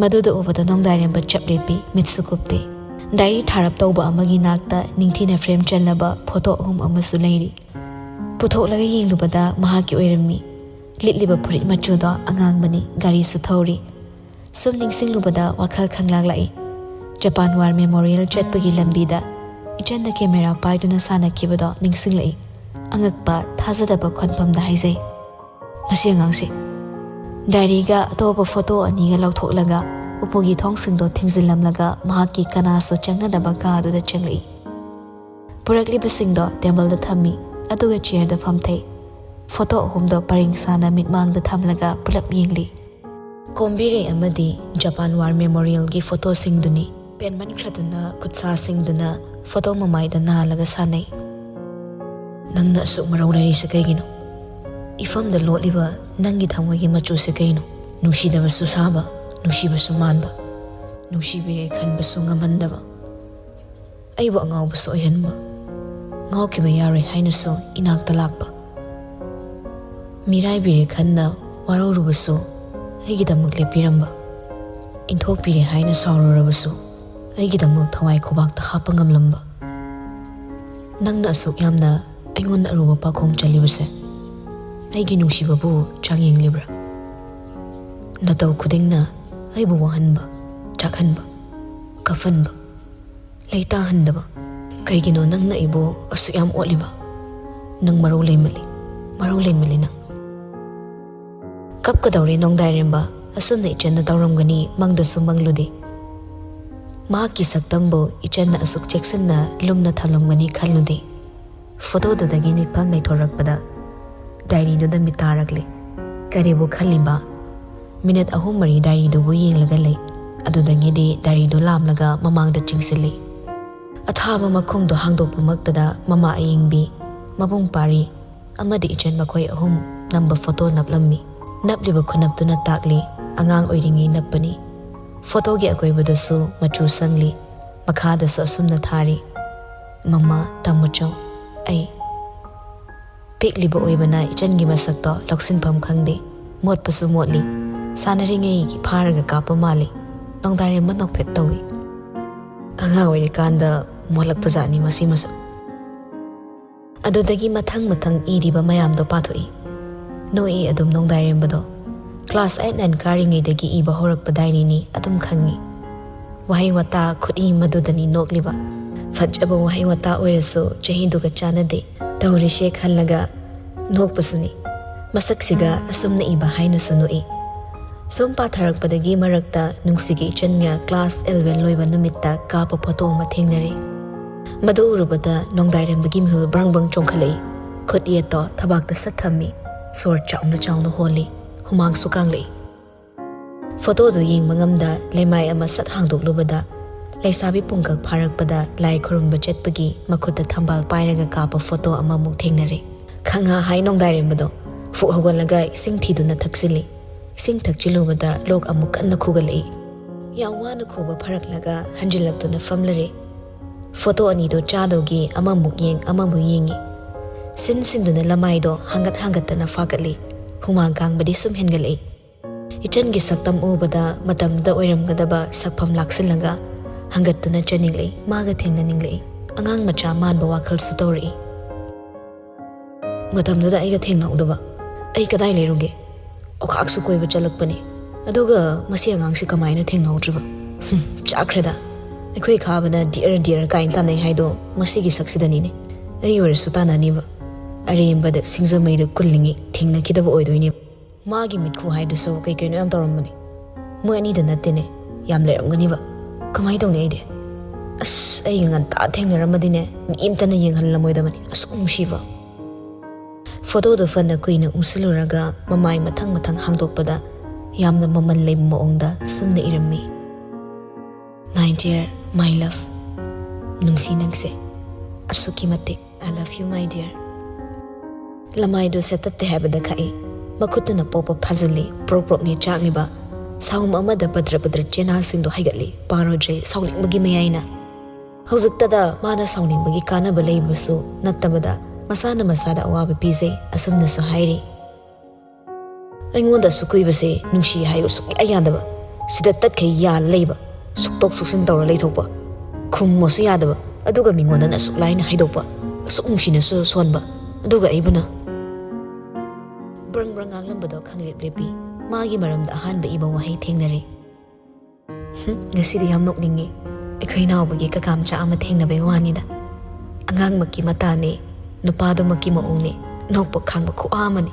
ꯃꯗꯨꯗ ꯎꯕꯗ ꯅꯣꯡꯗꯥꯏꯔꯦꯝꯕ ꯆꯞ ꯂꯦꯞꯄꯤ, ꯃꯤꯠꯁꯨ ꯀꯨꯞꯇꯦ꯫ ꯗꯥꯏꯔꯤ ꯊꯥꯔꯞ ꯇꯧꯕ ꯑꯃꯒꯤ ꯅꯥꯛꯇ ꯅꯤꯡꯊꯤꯅ ꯐ꯭ꯔꯦꯝ ꯆꯜꯂꯕ ꯐꯣꯇꯣ ꯑꯍꯨꯝ ꯑꯃꯁꯨ ꯂꯩꯔꯤ꯫ ꯄꯨꯊꯣꯛꯂꯒ ꯌꯦꯡꯂꯨꯕꯗ ꯃꯍꯥꯛꯀꯤ ꯑꯣꯏꯔꯝꯃꯤ꯫ ꯂꯤꯠꯂꯤꯕ ꯐꯨꯔꯤꯠ ꯃꯆꯨꯗꯣ ꯑꯉꯥꯡꯕꯅꯤ, ꯒꯥꯔꯤꯁꯨ ꯊꯧꯔꯤ꯫ ꯁꯨꯝ ꯅꯤꯡꯁꯤꯡꯂꯨꯕꯗ ꯋꯥꯈꯜ ꯈꯪꯂꯥꯛ ꯂꯥꯛꯏ꯫ ꯖꯄꯥꯟ ꯋꯥꯔ ꯃꯦꯃꯣꯔꯤꯌꯦꯜ ꯆꯠꯄꯒꯤ ꯂꯝꯕꯤꯗ ꯏꯆꯟꯅ ꯀꯦꯃꯦꯔꯥ ꯄꯥꯏꯗꯨꯅ ꯁꯥꯟꯅꯈꯤꯕꯗꯣ ꯅꯤꯡꯁꯤꯡꯂꯛꯏ꯫ ꯑꯉꯛꯄ, ꯊꯥꯖꯗꯕ ꯈꯣꯟꯐꯝꯗ ꯍꯥꯏꯖꯩ꯫ "ꯃꯁꯤ ꯑꯉꯥꯡꯁꯤ"꯫ ꯗꯥꯏꯔꯤꯒ ꯑꯇꯣꯞꯄ ꯐꯣꯇꯣ ꯑꯅꯤꯒ ꯂꯧꯊꯣꯛꯂꯒ ꯎꯄꯨꯒꯤ ꯊꯣꯡꯁꯤꯡꯗꯣ ꯊꯤꯡꯖꯤꯜꯂꯝꯂꯒ ꯃꯍꯥꯛꯀꯤ ꯀꯅꯥꯁꯨ ꯆꯪꯅꯗꯕ ꯀꯥ ꯑꯗꯨꯗ ꯆꯪꯂꯛꯏ꯫ ꯄꯨꯔꯛꯂꯤꯕꯁꯤꯡꯗꯣ ꯇꯦꯕꯜꯗ ꯊꯝꯃꯤ, ꯑꯗꯨꯒ ꯆꯤꯌꯔꯗ ꯐꯝꯊꯩ꯫ ꯐꯣꯇꯣ ꯑꯍꯨꯝꯗꯣ ꯄꯔꯦꯡ ꯁꯥꯅ ꯃꯤꯠꯃꯥꯡꯗ ꯊꯝꯂꯒ ꯄꯨꯂꯞ ꯌꯦꯡꯂꯤ꯫ ꯀꯣꯝꯕꯤꯔꯩ ꯑꯃꯗꯤ ꯖꯄꯥꯟ ꯋꯥꯔ ꯃꯦꯃꯣꯔꯤꯌꯦꯜꯒꯤ ꯐꯣꯇꯣꯁꯤꯡꯗꯨꯅꯤ꯫ ꯄꯦꯟꯃꯟꯈ꯭ꯔꯗꯨꯅ ꯈꯨꯠꯁꯥꯁꯤꯡꯗꯨꯅ ꯐꯣꯇꯣ ꯃꯃꯥꯏꯗ ꯅꯥꯜꯂꯒ ꯁꯥꯟꯅꯩ꯫ "ꯅꯪꯅ ꯑꯁꯨꯛ ꯃꯔꯧ ꯂꯩꯔꯤꯁꯦ ꯀꯩꯒꯤꯅꯣ? ꯏꯐꯝꯗ ꯂꯣꯠꯂꯤꯕ ꯅꯪꯒꯤ ꯊꯃꯣꯏꯒꯤ ꯃꯆꯨꯁꯦ ꯀꯩꯅꯣ? ꯅꯨꯡꯁꯤꯗꯕꯁꯨ ꯁꯥꯕ, ꯅꯨꯡꯁꯤꯕꯁꯨ ꯃꯥꯟꯕ, ꯅꯨꯡꯁꯤꯕꯤꯔꯦ ꯈꯟꯕꯁꯨ ꯉꯝꯍꯟꯗꯕ, ꯑꯩꯕꯨ ꯑꯉꯥꯎꯕꯁꯨ ꯑꯣꯏꯍꯟꯕ, ꯉꯥꯎꯈꯤꯕ ꯌꯥꯔꯣꯏ ꯍꯥꯏꯅꯁꯨ ꯏꯅꯥꯛꯇ ꯂꯥꯛꯄ, ꯃꯤꯔꯥꯏꯕꯤꯔꯦ ꯈꯟꯅ ꯋꯥꯔꯧꯔꯨꯕꯁꯨ ꯑꯩꯒꯤꯗꯃꯛ ꯂꯦꯞꯄꯤꯔꯝꯕ, ꯏꯟꯊꯣꯛꯄꯤꯔꯦ ꯍꯥꯏꯅ ꯁꯥꯎꯔꯨꯔꯕꯁꯨ ꯑꯩꯒꯤꯗꯃꯛ ꯊꯋꯥꯏ ꯈꯨꯕꯥꯛꯇ ꯍꯥꯞꯄ ꯉꯝꯂꯝꯕ꯫ ꯅꯪꯅ ꯑꯁꯨꯛ ꯌꯥꯝꯅ ꯑꯩꯉꯣꯟꯗ ꯑꯔꯨꯕ ꯄꯥꯈꯣꯡ ꯆꯜꯂꯤꯕꯁꯦ ꯑꯩꯒꯤ ꯅꯨꯡꯁꯤꯕꯕꯨ ꯆꯥꯡꯌꯦꯡꯂꯤꯕ꯭ꯔꯥ? ꯅꯇꯧ ꯈꯨꯗꯤꯡꯅ ꯑꯩꯕꯨ ꯋꯥꯍꯟꯕ, ꯆꯥꯛꯍꯟꯕ, ꯀꯞꯍꯟꯕ, ꯂꯩꯇꯥꯍꯟꯗꯕ꯫ ꯀꯩꯒꯤꯅꯣ ꯅꯪꯅ ꯑꯩꯕꯨ ꯑꯁꯨꯛ ꯌꯥꯝ ꯑꯣꯠꯂꯤꯕ? ꯅꯪ ꯃꯔꯧ ꯂꯩꯃꯜꯂꯤ, ꯃꯔꯧ ꯂꯩꯃꯜꯂꯤ ꯅꯪ꯫" ꯀꯞꯀꯗꯧꯔꯦ ꯅꯣꯡꯗꯥꯏꯔꯦꯝꯕ꯫ ꯑꯁꯨꯝꯅ ꯏꯆꯟꯅ ꯇꯧꯔꯝꯒꯅꯤ ꯃꯪꯗꯁꯨ ꯃꯪꯂꯨꯗꯦ꯫ ꯃꯍꯥꯛꯀꯤ ꯁꯛꯇꯝꯕꯨ ꯏꯆꯟꯅ ꯑꯁꯨꯛ ꯆꯦꯛꯁꯤꯟꯅ ꯂꯨꯝꯅ ꯊꯝꯂꯝꯒꯅꯤ ꯈꯜꯂꯨꯗꯦ꯫ ꯐꯣꯇꯣꯗꯨꯗꯒꯤ ꯃꯤꯠꯐꯝ ꯂꯩꯊꯣꯔꯛꯄꯗ ꯗꯥꯏꯔꯤꯗꯨꯗ ꯃꯤꯠ ꯇꯥꯔꯛꯂꯦ꯫ ꯀꯔꯤꯕꯨ ꯈꯜꯂꯤꯕ? ꯃꯤꯅꯤꯠ ꯑꯍꯨꯝ ꯃꯔꯤ ꯗꯥꯏꯔꯤꯗꯨꯕꯨ ꯌꯦꯡꯂꯒ ꯂꯩ꯫ ꯑꯗꯨꯗꯒꯤꯗꯤ ꯗꯥꯏꯔꯤꯗꯨ ꯂꯥꯝꯂꯒ ꯃꯃꯥꯡꯗ ꯆꯤꯡꯁꯤꯜꯂꯤ꯫ ꯑꯊꯥꯕ ꯃꯈꯨꯝꯗꯨ ꯍꯥꯡꯗꯣꯛꯄꯃꯛꯇꯗ ꯃꯃꯥ ꯑꯌꯤꯡꯕꯤ, ꯃꯕꯨꯡ ꯄꯥꯔꯤ ꯑꯃꯗꯤ ꯏꯆꯟ ꯃꯈꯣꯏ ꯑꯍꯨꯝ ꯅꯝꯕ ꯐꯣꯇꯣ ꯅꯞꯂꯝꯃꯤ꯫ ꯅꯞꯂꯤꯕ ꯈꯨꯅꯞꯇꯨꯅ ꯇꯥꯛꯂꯤ, ꯑꯉꯥꯡ ꯑꯣꯏꯔꯤꯉꯩ ꯅꯞꯄꯅꯤ꯫ ꯐꯣꯇꯣꯒꯤ ꯑꯀꯣꯏꯕꯗꯁꯨ ꯃꯆꯨ ꯁꯪꯂꯤ, ꯃꯈꯥꯗꯁꯨ ꯑꯁꯨꯝꯅ ꯊꯥꯔꯤ, "ꯃꯃꯥ, ꯇꯥꯃꯣꯆꯧ, ꯑꯩ꯫" ꯄꯤꯛꯂꯤꯕ ꯑꯣꯏꯕꯅ ꯏꯆꯟꯒꯤ ꯃꯁꯛꯇꯣ ꯂꯧꯁꯤꯟꯐꯝ ꯈꯪꯗꯦ꯫ ꯃꯣꯠꯄꯁꯨ ꯃꯣꯠꯂꯤ꯫ ꯁꯥꯟꯅꯔꯤꯉꯩꯒꯤ ꯐꯥꯔꯒ ꯀꯥꯞꯄ ꯃꯥꯜꯂꯤ꯫ ꯅꯣꯡꯗꯥꯏꯔꯦꯝꯕ ꯅꯣꯛꯐꯦꯠ ꯇꯧꯏ꯫ "ꯑꯉꯥꯡ ꯑꯣꯏꯔꯤꯀꯥꯟꯗ ꯃꯣꯠꯂꯛꯄ ꯖꯥꯠꯅꯤ ꯃꯁꯤ ꯃꯁꯛ꯫" ꯑꯗꯨꯗꯒꯤ ꯃꯊꯪ ꯃꯊꯪ ꯏꯔꯤꯕ ꯃꯌꯥꯝꯗꯣ ꯄꯥꯊꯣꯛꯏ꯫ ꯅꯣꯛꯏ ꯑꯗꯨꯝ ꯅꯣꯡꯗꯥꯏꯔꯦꯝꯕꯗꯣ꯫ ꯀ꯭ꯂꯥꯁ ꯑꯩꯠ ꯅꯥꯏꯟ ꯀꯥꯔꯤꯉꯩꯗꯒꯤ ꯏꯕ ꯍꯧꯔꯛꯄ ꯗꯥꯏꯔꯤꯅꯤ ꯑꯗꯨꯝ ꯈꯪꯏ꯫ ꯋꯥꯍꯩ ꯋꯥꯇꯥ ꯈꯨꯠꯏ ꯃꯗꯨꯗꯅꯤ ꯅꯣꯛꯂꯤꯕ꯫ ꯐꯠꯖꯕ ꯋꯥꯍꯩ ꯋꯥꯇꯥ ꯑꯣꯏꯔꯁꯨ ꯆꯍꯤꯗꯨꯒ ꯆꯥꯟꯅꯗꯦ꯫ ꯇꯧꯔꯤꯁꯦ ꯈꯜꯂꯒ ꯅꯣꯛꯄꯁꯨꯅꯤ꯫ ꯃꯁꯛꯁꯤꯒ ꯑꯁꯨꯝꯅ ꯏꯕ ꯍꯥꯏꯅꯁꯨ ꯅꯣꯛꯏ꯫ ꯁꯨꯝ ꯄꯥꯊꯔꯛꯄꯗꯒꯤ ꯃꯔꯛꯇ ꯅꯨꯡꯁꯤꯒꯤ ꯏꯆꯟꯒ class eleven ꯂꯣꯏꯕ ꯅꯨꯃꯤꯠꯇ ꯀꯥꯞꯄ photo ꯑꯃ ꯊꯦꯡꯅꯔꯦ꯫ ꯃꯗꯨ ꯎꯔꯨꯕꯗ ꯅꯣꯡꯗꯥꯏꯔꯦꯝꯕꯒꯤ ꯃꯤꯍꯨꯜ ꯕ꯭ꯔꯪ ꯕ꯭ꯔꯪ ꯆꯣꯡꯈꯠꯂꯛꯏ꯫ ꯈꯨꯠ ꯌꯦꯠꯇꯣ ꯊꯕꯥꯛꯇ ꯁꯠ ꯊꯝꯃꯤ꯫ ꯁꯣꯔ ꯆꯥꯎꯅ ꯆꯥꯎꯅ ꯍꯣꯜꯂꯤ꯫ ꯍꯨꯃꯥꯡꯁꯨ ꯀꯥꯡꯂꯛꯏ꯫ Photoꯗꯨ ꯌꯦꯡꯕ ꯉꯝꯗ ꯂꯩꯃꯥꯏ ꯑꯃ ꯁꯠ ꯍꯥꯡꯗꯣꯛꯂꯨꯕꯗ ꯂꯩꯁꯥꯕꯤ ꯄꯨꯡꯀꯛ ꯐꯥꯔꯛꯄꯗ ꯂꯥꯏ ꯈꯨꯔꯨꯝꯕ ꯆꯠꯄꯒꯤ ꯃꯈꯨꯠꯇ ꯊꯝꯕꯥꯜ ꯄꯥꯏꯔꯒ ꯀꯥꯞꯄ photo ꯑꯃꯃꯨꯛ ꯊꯦꯡꯅꯔꯦ꯫ ꯈꯪꯍꯥ ꯍꯥꯏ ꯅꯣꯡꯗꯥꯏꯔꯦꯝꯕꯗꯣ ꯐꯨꯛ ꯍꯧꯒꯠꯂꯒ ꯏꯁꯤꯡ ꯊꯤꯗꯨꯅ ꯊꯛꯆꯤꯜꯂꯤ꯫ ꯏꯁꯤꯡ ꯊꯛꯆꯤꯜꯂꯨꯕꯗ ꯂꯣꯛ ꯑꯃꯨꯛ ꯀꯟꯅ ꯈꯨꯒꯠꯂꯛꯏ꯫ ꯌꯥꯝ ꯋꯥꯅ ꯈꯨꯕ ꯐꯔꯛꯂꯒ ꯍꯟꯖꯤꯜꯂꯛꯇꯨꯅ ꯐꯝꯂꯔꯦ꯫ Photo ꯑꯅꯤꯗꯨ ꯆꯥꯗꯧꯒꯤ ꯑꯃꯃꯨꯛ ꯌꯦꯡ ꯑꯃꯃꯨꯛ ꯌꯦꯡꯉꯤ꯫ ꯁꯤꯟ ꯁꯤꯟꯗꯨꯅ ꯂꯃꯥꯏꯗꯣ ꯍꯥꯡꯒꯠ ꯍꯥꯡꯒꯠꯇꯅ ꯐꯥꯒꯠꯂꯤ꯫ ꯍꯨꯃꯥꯡ ꯀꯥꯡꯕꯗꯤ ꯁꯨꯝ ꯍꯦꯟꯒꯠꯂꯛꯏ꯫ ꯏꯆꯟꯒꯤ ꯁꯛꯇꯝ ꯎꯕꯗ ꯃꯇꯝꯗꯨꯗ ꯑꯣꯏꯔꯝꯒꯗꯕ ꯁꯛꯐꯝ ꯂꯥꯛꯁꯤꯜꯂꯒ ꯍꯪꯒꯠꯇꯨꯅ ꯆꯠꯅꯤꯡꯂꯛꯏ꯫ ꯃꯥꯒ ꯊꯦꯡꯅꯅꯤꯡꯂꯛꯏ꯫ ꯑꯉꯥꯡ ꯃꯆꯥ ꯃꯥꯟꯕ ꯋꯥꯈꯜꯁꯨ ꯇꯧꯔꯛꯏ꯫ ꯃꯇꯝꯗꯨꯗ ꯑꯩꯒ ꯊꯦꯡꯅꯍꯧꯗꯕ꯫ ꯑꯩ ꯀꯗꯥꯏ ꯂꯩꯔꯨꯒꯦ? ꯑꯣꯈꯥꯛꯁꯨ ꯀꯣꯏꯕ ꯆꯠꯂꯛꯄꯅꯤ꯫ ꯑꯗꯨꯒ ꯃꯁꯤ ꯑꯉꯥꯡꯁꯤ ꯀꯃꯥꯏꯅ ꯊꯦꯡꯅꯍꯧꯗ꯭ꯔꯤꯕ? ꯍꯨꯝ, ꯆꯥꯛꯈ꯭ꯔꯦꯗ꯫ ꯑꯩꯈꯣꯏ ꯈꯥꯕꯅ dear dear ꯀꯥꯏꯅ ꯇꯥꯟꯅꯩ ꯍꯥꯏꯗꯣ ꯃꯁꯤꯒꯤ ꯁꯛꯁꯤꯗꯅꯤꯅꯦ꯫ ꯑꯩ ꯑꯣꯏꯔꯁꯨ ꯇꯥꯟꯅꯅꯤꯕ꯫ ꯑꯔꯦꯝꯕꯗ ꯁꯤꯡꯖꯃꯩꯗ ꯀꯨꯜꯂꯤꯉꯩ ꯊꯦꯡꯅꯈꯤꯗꯕ ꯑꯣꯏꯗꯣꯏꯅꯦꯕ꯫ ꯃꯥꯒꯤ ꯃꯤꯠꯈꯨ ꯍꯥꯏꯗꯨꯁꯨ ꯀꯩ ꯀꯩꯅꯣ ꯌꯥꯝ ꯇꯧꯔꯝꯕꯅꯤ꯫ ꯃꯣꯏ ꯑꯅꯤꯗ ꯅꯠꯇꯦꯅꯦ, ꯌꯥꯝ ꯂꯩꯔꯝꯒꯅꯤꯕ꯫ ꯀꯃꯥꯏ ꯇꯧꯅꯤ ꯑꯩꯗꯤ? ꯑꯁ, ꯑꯩꯒ ꯉꯟꯇꯥ ꯊꯦꯡꯅꯔꯝꯃꯗꯤꯅꯦ, ꯃꯤ ꯑꯝꯇꯅ ꯌꯦꯡꯍꯜꯂꯝꯃꯣꯏꯗꯕꯅꯤ꯫ ꯑꯁꯨꯛ ꯅꯨꯡꯁꯤꯕ꯫ Photoꯗꯣ ꯐꯅ ꯀꯨꯏꯅ ꯎꯪꯁꯤꯜꯂꯨꯔꯒ ꯃꯃꯥꯏ ꯃꯊꯪ ꯃꯊꯪ ꯍꯥꯡꯗꯣꯛꯄꯗ ꯌꯥꯝꯅ ꯃꯃꯜ ꯂꯩꯕ ꯃꯑꯣꯡꯗ ꯁꯨꯝꯅ ꯏꯔꯝꯃꯤ: My dear, my love, ꯅꯨꯡꯁꯤ ꯅꯪꯁꯦ ꯑꯁꯨꯛꯀꯤ ꯃꯇꯤꯛ꯫ I love you, my dear. ꯂꯃꯥꯏꯗꯨ ꯁꯦꯠꯇꯠꯇꯦ ꯍꯥꯏꯕꯗ ꯈꯛꯏ꯫ ꯃꯈꯨꯠꯇꯨꯅ ꯄꯣꯞ ꯄꯣꯞ ꯊꯥꯖꯤꯜꯂꯤ꯫ ꯄ꯭ꯔꯣꯛ ꯄ꯭ꯔꯣꯛꯅꯤ ꯆꯥꯛꯂꯤꯕ꯫ ꯁꯥꯎꯝ ꯑꯃꯗ ꯕꯗ꯭ꯔ ꯕꯗ꯭ꯔ ꯆꯦꯅꯥꯁꯤꯡꯗꯨ ꯍꯩꯒꯠꯂꯤ꯫ ꯄꯥꯔꯣꯏꯗ꯭ꯔꯦ ꯁꯥꯎꯅꯤꯡꯕꯒꯤ ꯃꯌꯥꯏꯅ꯫ ꯍꯧꯖꯤꯛꯇꯗ ꯃꯥꯅ ꯁꯥꯎꯅꯤꯡꯕꯒꯤ ꯀꯥꯟꯅꯕ ꯂꯩꯕꯁꯨ ꯅꯠꯇꯕꯗ ꯃꯁꯥꯅ ꯃꯁꯥꯗ ꯑꯋꯥꯕ ꯄꯤꯖꯩ꯫ ꯑꯁꯨꯝꯅꯁꯨ ꯍꯥꯏꯔꯤ: ꯑꯩꯉꯣꯟꯗ ꯑꯁꯨꯛ ꯀꯨꯏꯕꯁꯦ ꯅꯨꯡꯁꯤ ꯍꯥꯏꯌꯨ ꯁꯨꯛꯌꯥ ꯌꯥꯗꯕ, ꯁꯤꯗ ꯇꯠꯈꯩ ꯌꯥꯜ ꯂꯩꯕ, ꯁꯨꯛꯇꯣꯛ ꯁꯨꯛꯆꯤꯟ ꯇꯧꯔ ꯂꯩꯊꯣꯛꯄ, ꯈꯨꯝꯃꯣꯁꯨ ꯌꯥꯗꯕ, ꯑꯗꯨꯒ ꯃꯤꯉꯣꯟꯗꯅ ꯑꯁꯨꯛ ꯂꯥꯏꯅ ꯍꯥꯏꯗꯣꯛꯄ, ꯑꯁꯨꯛ ꯅꯨꯡꯁꯤꯅꯁꯨ ꯁꯣꯟꯕ, ꯑꯗꯨꯒ ꯑꯩꯕꯨꯅ ꯕ꯭ꯔꯪ ꯕ꯭ꯔꯪ ꯉꯥꯡꯂꯝꯕꯗꯣ ꯈꯪꯂꯦꯞ ꯂꯦꯞꯄꯤ꯫ ꯃꯥꯒꯤ ꯃꯔꯝꯗ ꯑꯍꯥꯟꯕ ꯏꯕ ꯋꯥꯍꯩ ꯊꯦꯡꯅꯔꯦ꯫ ꯍꯨꯝ, ꯉꯁꯤꯗꯤ ꯌꯥꯝ ꯅꯣꯛꯅꯤꯡꯉꯤ꯫ ꯑꯩꯈꯣꯏ ꯏꯅꯥꯎꯕꯒꯤ ꯀꯀꯥ ꯃꯆꯥ ꯑꯃ ꯊꯦꯡꯅꯕꯩ ꯋꯥꯅꯤꯗ꯫ ꯑꯉꯥꯡꯃꯛꯀꯤ ꯃꯇꯥꯅꯤ, ꯅꯨꯄꯥꯗꯨꯃꯛꯀꯤ ꯃꯑꯣꯡꯅꯤ, ꯅꯣꯛꯄ ꯈꯥꯡꯕ ꯈꯨꯋꯥ ꯑꯃꯅꯤ꯫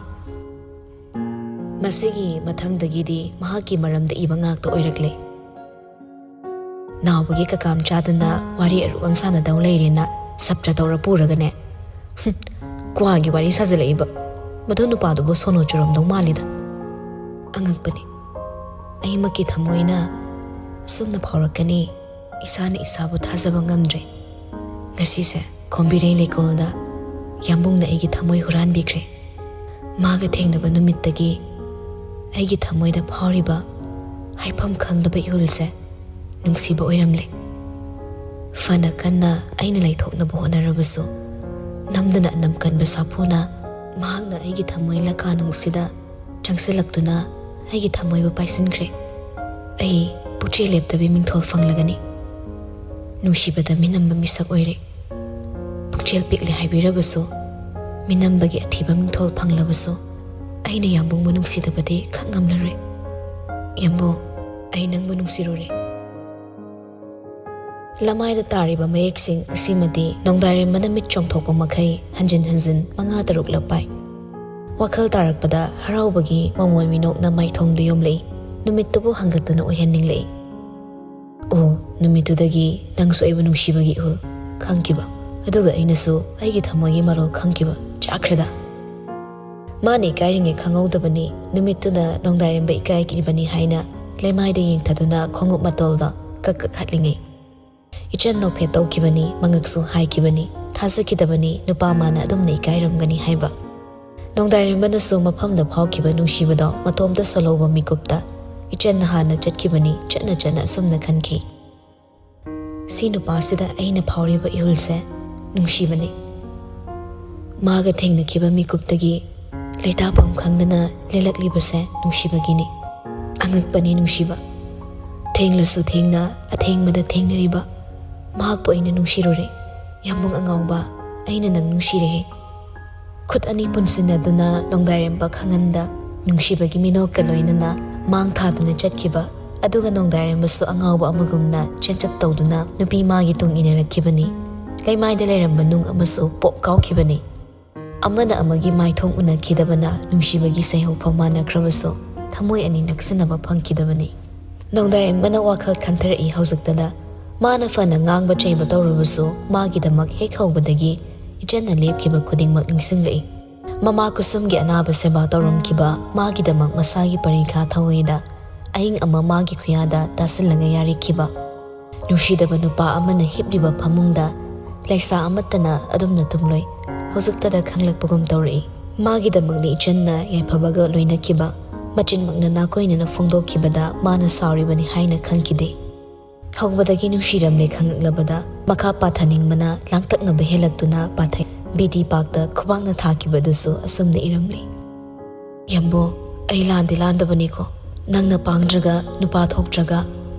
ꯃꯁꯤꯒꯤ ꯃꯊꯪꯗꯒꯤꯗꯤ ꯃꯍꯥꯛꯀꯤ ꯃꯔꯝꯗ ꯏꯕ ꯉꯥꯛꯇ ꯑꯣꯏꯔꯛꯂꯦ꯫ ꯅꯥꯎꯕꯒꯤ ꯀꯀꯥꯝ ꯆꯥꯗꯅ ꯋꯥꯔꯤ ꯑꯔꯨꯕ ꯑꯃ ꯁꯥꯟꯅꯗꯧ ꯂꯩꯔꯦꯅ ꯁꯞꯇ꯭ꯔ ꯇꯧꯔ ꯄꯨꯔꯒꯅꯦ꯫ ꯍꯨꯝ, ꯀ꯭ꯋꯥꯒꯤ ꯋꯥꯔꯤ ꯁꯥꯖꯤꯜꯂꯛꯏꯕ꯫ ꯃꯗꯨ ꯅꯨꯄꯥꯗꯨꯕꯨ ꯁꯣꯅꯣ ꯆꯨꯔꯝꯗꯧ ꯃꯥꯜꯂꯤꯗ꯫ ꯑꯉꯛꯄꯅꯤ꯫ ꯑꯩꯃꯛꯀꯤ ꯊꯃꯣꯏꯅ ꯑꯁꯨꯝꯅ ꯐꯥꯎꯔꯛꯀꯅꯤ, ꯏꯁꯥꯅ ꯏꯁꯥꯕꯨ ꯊꯥꯖꯕ ꯉꯝꯗ꯭ꯔꯦ꯫ ꯉꯁꯤꯁꯦ ꯈꯣꯝꯕꯤꯔꯩ ꯂꯩꯀꯣꯜꯗ ꯌꯥꯝꯕꯨꯡꯅ ꯑꯩꯒꯤ ꯊꯃꯣꯏ ꯍꯨꯔꯥꯟꯕꯤꯈ꯭ꯔꯦ꯫ ꯃꯥꯒ ꯊꯦꯡꯅꯕ ꯅꯨꯃꯤꯠꯇꯒꯤ ꯑꯩꯒꯤ ꯊꯃꯣꯏꯗ ꯐꯥꯎꯔꯤꯕ ꯍꯥꯏꯐꯝ ꯈꯪꯗꯕ ꯏꯍꯨꯜꯁꯦ ꯅꯨꯡꯁꯤꯕ ꯑꯣꯏꯔꯝꯂꯦ꯫ ꯐꯅ ꯀꯟꯅ ꯑꯩꯅ ꯂꯩꯊꯣꯛꯅꯕ ꯍꯣꯠꯅꯔꯕꯁꯨ, ꯅꯝꯗꯨꯅ ꯑꯅꯝ ꯀꯟꯕ ꯁꯥꯐꯨꯅ ꯃꯍꯥꯛꯅ ꯑꯩꯒꯤ ꯊꯃꯣꯏ ꯂꯀꯥ ꯅꯨꯡꯁꯤꯗ ꯆꯪꯁꯤꯜꯂꯛꯇꯨꯅ ꯑꯩꯒꯤ ꯊꯃꯣꯏꯕꯨ ꯄꯥꯏꯁꯤꯟꯈ꯭ꯔꯦ꯫ ꯑꯩ ꯄꯨꯛꯆꯦꯜ ꯂꯦꯞꯇꯕꯤ ꯃꯤꯡꯊꯣꯜ ꯐꯪꯂꯒꯅꯤ꯫ ꯅꯨꯡꯁꯤꯕꯗ ꯃꯤꯅꯝꯕ ꯃꯤꯁꯛ ꯑꯣꯏꯔꯦ꯫ ꯄꯨꯛꯆꯦꯜ ꯄꯤꯛꯂꯦ ꯍꯥꯏꯕꯤꯔꯕꯁꯨ, ꯃꯤꯅꯝꯕꯒꯤ ꯑꯊꯤꯕ ꯃꯤꯡꯊꯣꯜ ꯐꯪꯂꯕꯁꯨ, ꯑꯩꯅ ꯌꯥꯝꯕꯨꯡꯕꯨ ꯅꯨꯡꯁꯤꯗꯕꯗꯤ ꯈꯛ ꯉꯝꯂꯔꯣꯏ꯫ ꯌꯥꯝꯕꯨꯡ, ꯑꯩ ꯅꯪꯕꯨ ꯅꯨꯡꯁꯤꯔꯨꯔꯦ꯫ ꯂꯃꯥꯏꯗ ꯇꯥꯔꯤꯕ ꯃꯌꯦꯛꯁꯤꯡ ꯑꯁꯤꯃꯗꯤ ꯅꯣꯡꯗꯥꯏꯔꯦꯝꯕꯅ ꯃꯤꯠ ꯆꯣꯡꯊꯣꯛꯄ ꯃꯈꯩ ꯍꯟꯖꯤꯟ ꯍꯟꯖꯤꯟ ꯃꯉꯥ ꯇꯔꯨꯛꯂꯛ ꯄꯥꯏ꯫ ꯋꯥꯈꯜ ꯇꯥꯔꯛꯄꯗ ꯍꯔꯥꯎꯕꯒꯤ ꯃꯃꯣꯏ ꯃꯤꯅꯣꯛꯅ ꯃꯥꯏꯊꯣꯡꯗ ꯌꯣꯝꯂꯛꯏ꯫ ꯅꯨꯃꯤꯠꯇꯨꯕꯨ ꯍꯪꯒꯠꯇꯨꯅ ꯑꯣꯏꯍꯟꯅꯤꯡꯂꯛꯏ꯫ ꯑꯣ, ꯅꯨꯃꯤꯠꯇꯨꯗꯒꯤ ꯅꯪꯁꯨ ꯑꯩꯕꯨ ꯅꯨꯡꯁꯤꯕꯒꯤ ꯏꯍꯨꯜ ꯈꯪꯈꯤꯕ, ꯑꯗꯨꯒ ꯑꯩꯅꯁꯨ ꯑꯩꯒꯤ ꯊꯃꯣꯏꯒꯤ ꯃꯔꯣꯜ ꯈꯪꯈꯤꯕ ꯆꯥꯈ꯭ꯔꯦꯗ꯫ ꯃꯥꯅ ꯏꯀꯥꯏꯔꯤꯉꯩ ꯈꯪꯍꯧꯗꯕꯅꯤ꯫ ꯅꯨꯃꯤꯠꯇꯨꯗ ꯅꯣꯡꯗꯥꯏꯔꯦꯝꯕ ꯏꯀꯥꯏꯈꯤꯕꯅꯤ ꯍꯥꯏꯅ ꯂꯩꯃꯥꯏꯗ ꯌꯦꯡꯊꯗꯨꯅ ꯈꯣꯡꯎꯞ ꯃꯇꯣꯜꯗꯣ ꯀꯛ ꯀꯛ ꯍꯠꯂꯤꯉꯩ꯫ ꯏꯆꯟ ꯅꯣꯛꯐꯦꯠ ꯇꯧꯈꯤꯕꯅꯤ, ꯃꯉꯛꯁꯨ ꯍꯥꯏꯈꯤꯕꯅꯤ, ꯊꯥꯖꯈꯤꯗꯕꯅꯤ ꯅꯨꯄꯥ ꯃꯥꯅ ꯑꯗꯨꯝꯅ ꯏꯀꯥꯏꯔꯝꯒꯅꯤ ꯍꯥꯏꯕ꯫ ꯅꯣꯡꯗꯥꯏꯔꯦꯝꯕꯅꯁꯨ ꯃꯐꯝꯗ ꯐꯥꯎꯈꯤꯕ ꯅꯨꯡꯁꯤꯕꯗꯣ ꯃꯇꯣꯝꯇ ꯁꯣꯜꯍꯧꯕ ꯃꯤꯀꯨꯞꯇ ꯏꯆꯟꯅ ꯍꯥꯟꯅ ꯆꯠꯈꯤꯕꯅꯤ, ꯆꯠꯅ ꯆꯠꯅ ꯑꯁꯨꯝꯅ ꯈꯟꯈꯤ꯫ ꯁꯤ ꯅꯨꯄꯥꯁꯤꯗ ꯑꯩꯅ ꯐꯥꯎꯔꯤꯕ ꯏꯍꯨꯜꯁꯦ ꯅꯨꯡꯁꯤꯕꯅꯤ꯫ ꯃꯥꯒ ꯊꯦꯡꯅꯈꯤꯕ ꯃꯤꯀꯨꯞꯇꯒꯤ ꯂꯩꯇꯥꯐꯝ ꯈꯪꯗꯅ ꯂꯦꯜꯂꯛꯂꯤꯕꯁꯦ ꯅꯨꯡꯁꯤꯕꯒꯤꯅꯤ꯫ ꯑꯉꯛꯄꯅꯤ ꯅꯨꯡꯁꯤꯕ꯫ ꯊꯦꯡꯂꯁꯨ ꯊꯦꯡꯅ ꯑꯊꯦꯡꯕꯗ ꯊꯦꯡꯅꯔꯤꯕ ꯃꯍꯥꯛꯄꯨ ꯑꯩꯅ ꯅꯨꯡꯁꯤꯔꯨꯔꯦ꯫ ꯌꯥꯝꯕꯨꯡ ꯑꯉꯥꯎꯕ, ꯑꯩꯅ ꯅꯪ ꯅꯨꯡꯁꯤꯔꯦꯍꯦ꯫ ꯈꯨꯠ ꯑꯅꯤ ꯄꯨꯟꯁꯤꯟꯅꯗꯨꯅ ꯅꯣꯡꯗꯥꯏꯔꯦꯝꯕ ꯈꯪꯍꯟꯗ ꯅꯨꯡꯁꯤꯕꯒꯤ ꯃꯤꯅꯣꯛꯀ ꯂꯣꯏꯅꯅ ꯃꯥꯡ ꯊꯥꯗꯨꯅ ꯆꯠꯈꯤꯕ, ꯑꯗꯨꯒ ꯅꯣꯡꯗꯥꯏꯔꯦꯝꯕꯁꯨ ꯑꯉꯥꯎꯕ ꯑꯃꯒꯨꯝꯅ ꯆꯦꯟꯆꯠ ꯇꯧꯗꯨꯅ ꯅꯨꯄꯤ ꯃꯥꯒꯤ ꯇꯨꯡ ꯏꯟꯅꯔꯛꯈꯤꯕꯅꯤ꯫ ꯂꯩꯃꯥꯏꯗ ꯂꯩꯔꯝꯕ ꯅꯨꯡ ꯑꯃꯁꯨ ꯄꯣꯞ ꯀꯥꯎꯈꯤꯕꯅꯤ꯫ ꯑꯃꯅ ꯑꯃꯒꯤ ꯃꯥꯏꯊꯣꯡ ꯎꯅꯈꯤꯗꯕꯅ ꯅꯨꯡꯁꯤꯕꯒꯤ ꯁꯩꯍꯧꯐꯝ ꯃꯥꯟꯅꯈ꯭ꯔꯕꯁꯨ ꯊꯃꯣꯏ ꯑꯅꯤ ꯅꯛꯁꯤꯟꯅꯕ ꯐꯪꯈꯤꯗꯕꯅꯤ꯫ ꯅꯣꯡꯗꯥꯏꯔꯦꯝꯕꯅ ꯋꯥꯈꯜ ꯈꯟꯊꯔꯛꯏ ꯍꯧꯖꯤꯛꯇꯗ꯫ ꯃꯥꯅ ꯐꯅ ꯉꯥꯡꯕ ꯆꯩꯕ ꯇꯧꯔꯕꯁꯨ ꯃꯥꯒꯤꯗꯃꯛ ꯍꯦꯛ ꯍꯧꯕꯗꯒꯤ ꯏꯆꯟꯅ ꯂꯦꯞꯈꯤꯕ ꯈꯨꯗꯤꯡꯃꯛ ꯅꯤꯡꯁꯤꯡꯂꯛꯏ꯫ ꯃꯃꯥ ꯀꯨꯁꯨꯝꯒꯤ ꯑꯅꯥꯕ ꯁꯦꯕꯥ ꯇꯧꯔꯝꯈꯤꯕ, ꯃꯥꯒꯤꯗꯃꯛ ꯃꯁꯥꯒꯤ ꯄꯔꯤꯈꯥ ꯊꯧꯑꯣꯏꯗ ꯑꯍꯤꯡ ꯑꯃ ꯃꯥꯒꯤ ꯈꯨꯌꯥꯗ ꯇꯥꯁꯤꯜꯂꯒ ꯌꯥꯔꯤꯈꯤꯕ꯫ ꯅꯨꯡꯁꯤꯗꯕ ꯅꯨꯄꯥ ꯑꯃꯅ ꯍꯤꯞꯂꯤꯕ ꯐꯃꯨꯡꯗ ꯂꯩꯁꯥ ꯑꯃꯠꯇꯅ ꯑꯗꯨꯝꯅ ꯇꯨꯝꯂꯣꯏ꯫ ꯍꯧꯖꯤꯛꯇꯗ ꯈꯪꯂꯛꯄꯒꯨꯝ ꯇꯧꯔꯛꯏ꯫ ꯃꯥꯒꯤꯗꯃꯛꯅꯤ ꯏꯆꯟꯅ ꯌꯥꯏꯐꯕꯒ ꯂꯣꯏꯅꯈꯤꯕ꯫ ꯃꯆꯤꯟꯃꯛꯅ ꯅꯥꯀꯣꯏꯅꯅ ꯐꯣꯡꯗꯣꯛꯈꯤꯕꯗ ꯃꯥꯅ ꯁꯥꯎꯔꯤꯕꯅꯤ ꯍꯥꯏꯅ ꯈꯪꯈꯤꯗꯦ꯫ ꯍꯧꯕꯗꯒꯤ ꯅꯨꯡꯁꯤꯔꯝꯂꯦ ꯈꯪꯂꯛꯂꯕꯗ ꯃꯈꯥ ꯄꯥꯊꯅꯤꯡꯕꯅ ꯂꯥꯡꯇꯛꯅꯕ ꯍꯦꯜꯂꯛꯇꯨꯅ ꯄꯥꯊꯩ꯫ ꯕꯤ ꯗꯤ ꯄꯥꯛꯇ ꯈꯨꯕꯥꯛꯅ ꯊꯥꯈꯤꯕꯗꯨꯁꯨ ꯑꯁꯨꯝꯅ ꯏꯔꯝꯂꯤ꯫ ꯌꯥꯝꯕꯨꯡ, ꯑꯩ ꯂꯥꯟꯗꯤ ꯂꯥꯟꯗꯕꯅꯤꯀꯣ꯫ ꯅꯪꯅ ꯄꯥꯡꯗ꯭ꯔꯒ, ꯅꯨꯄꯥ ꯊꯣꯛꯇ꯭ꯔꯒ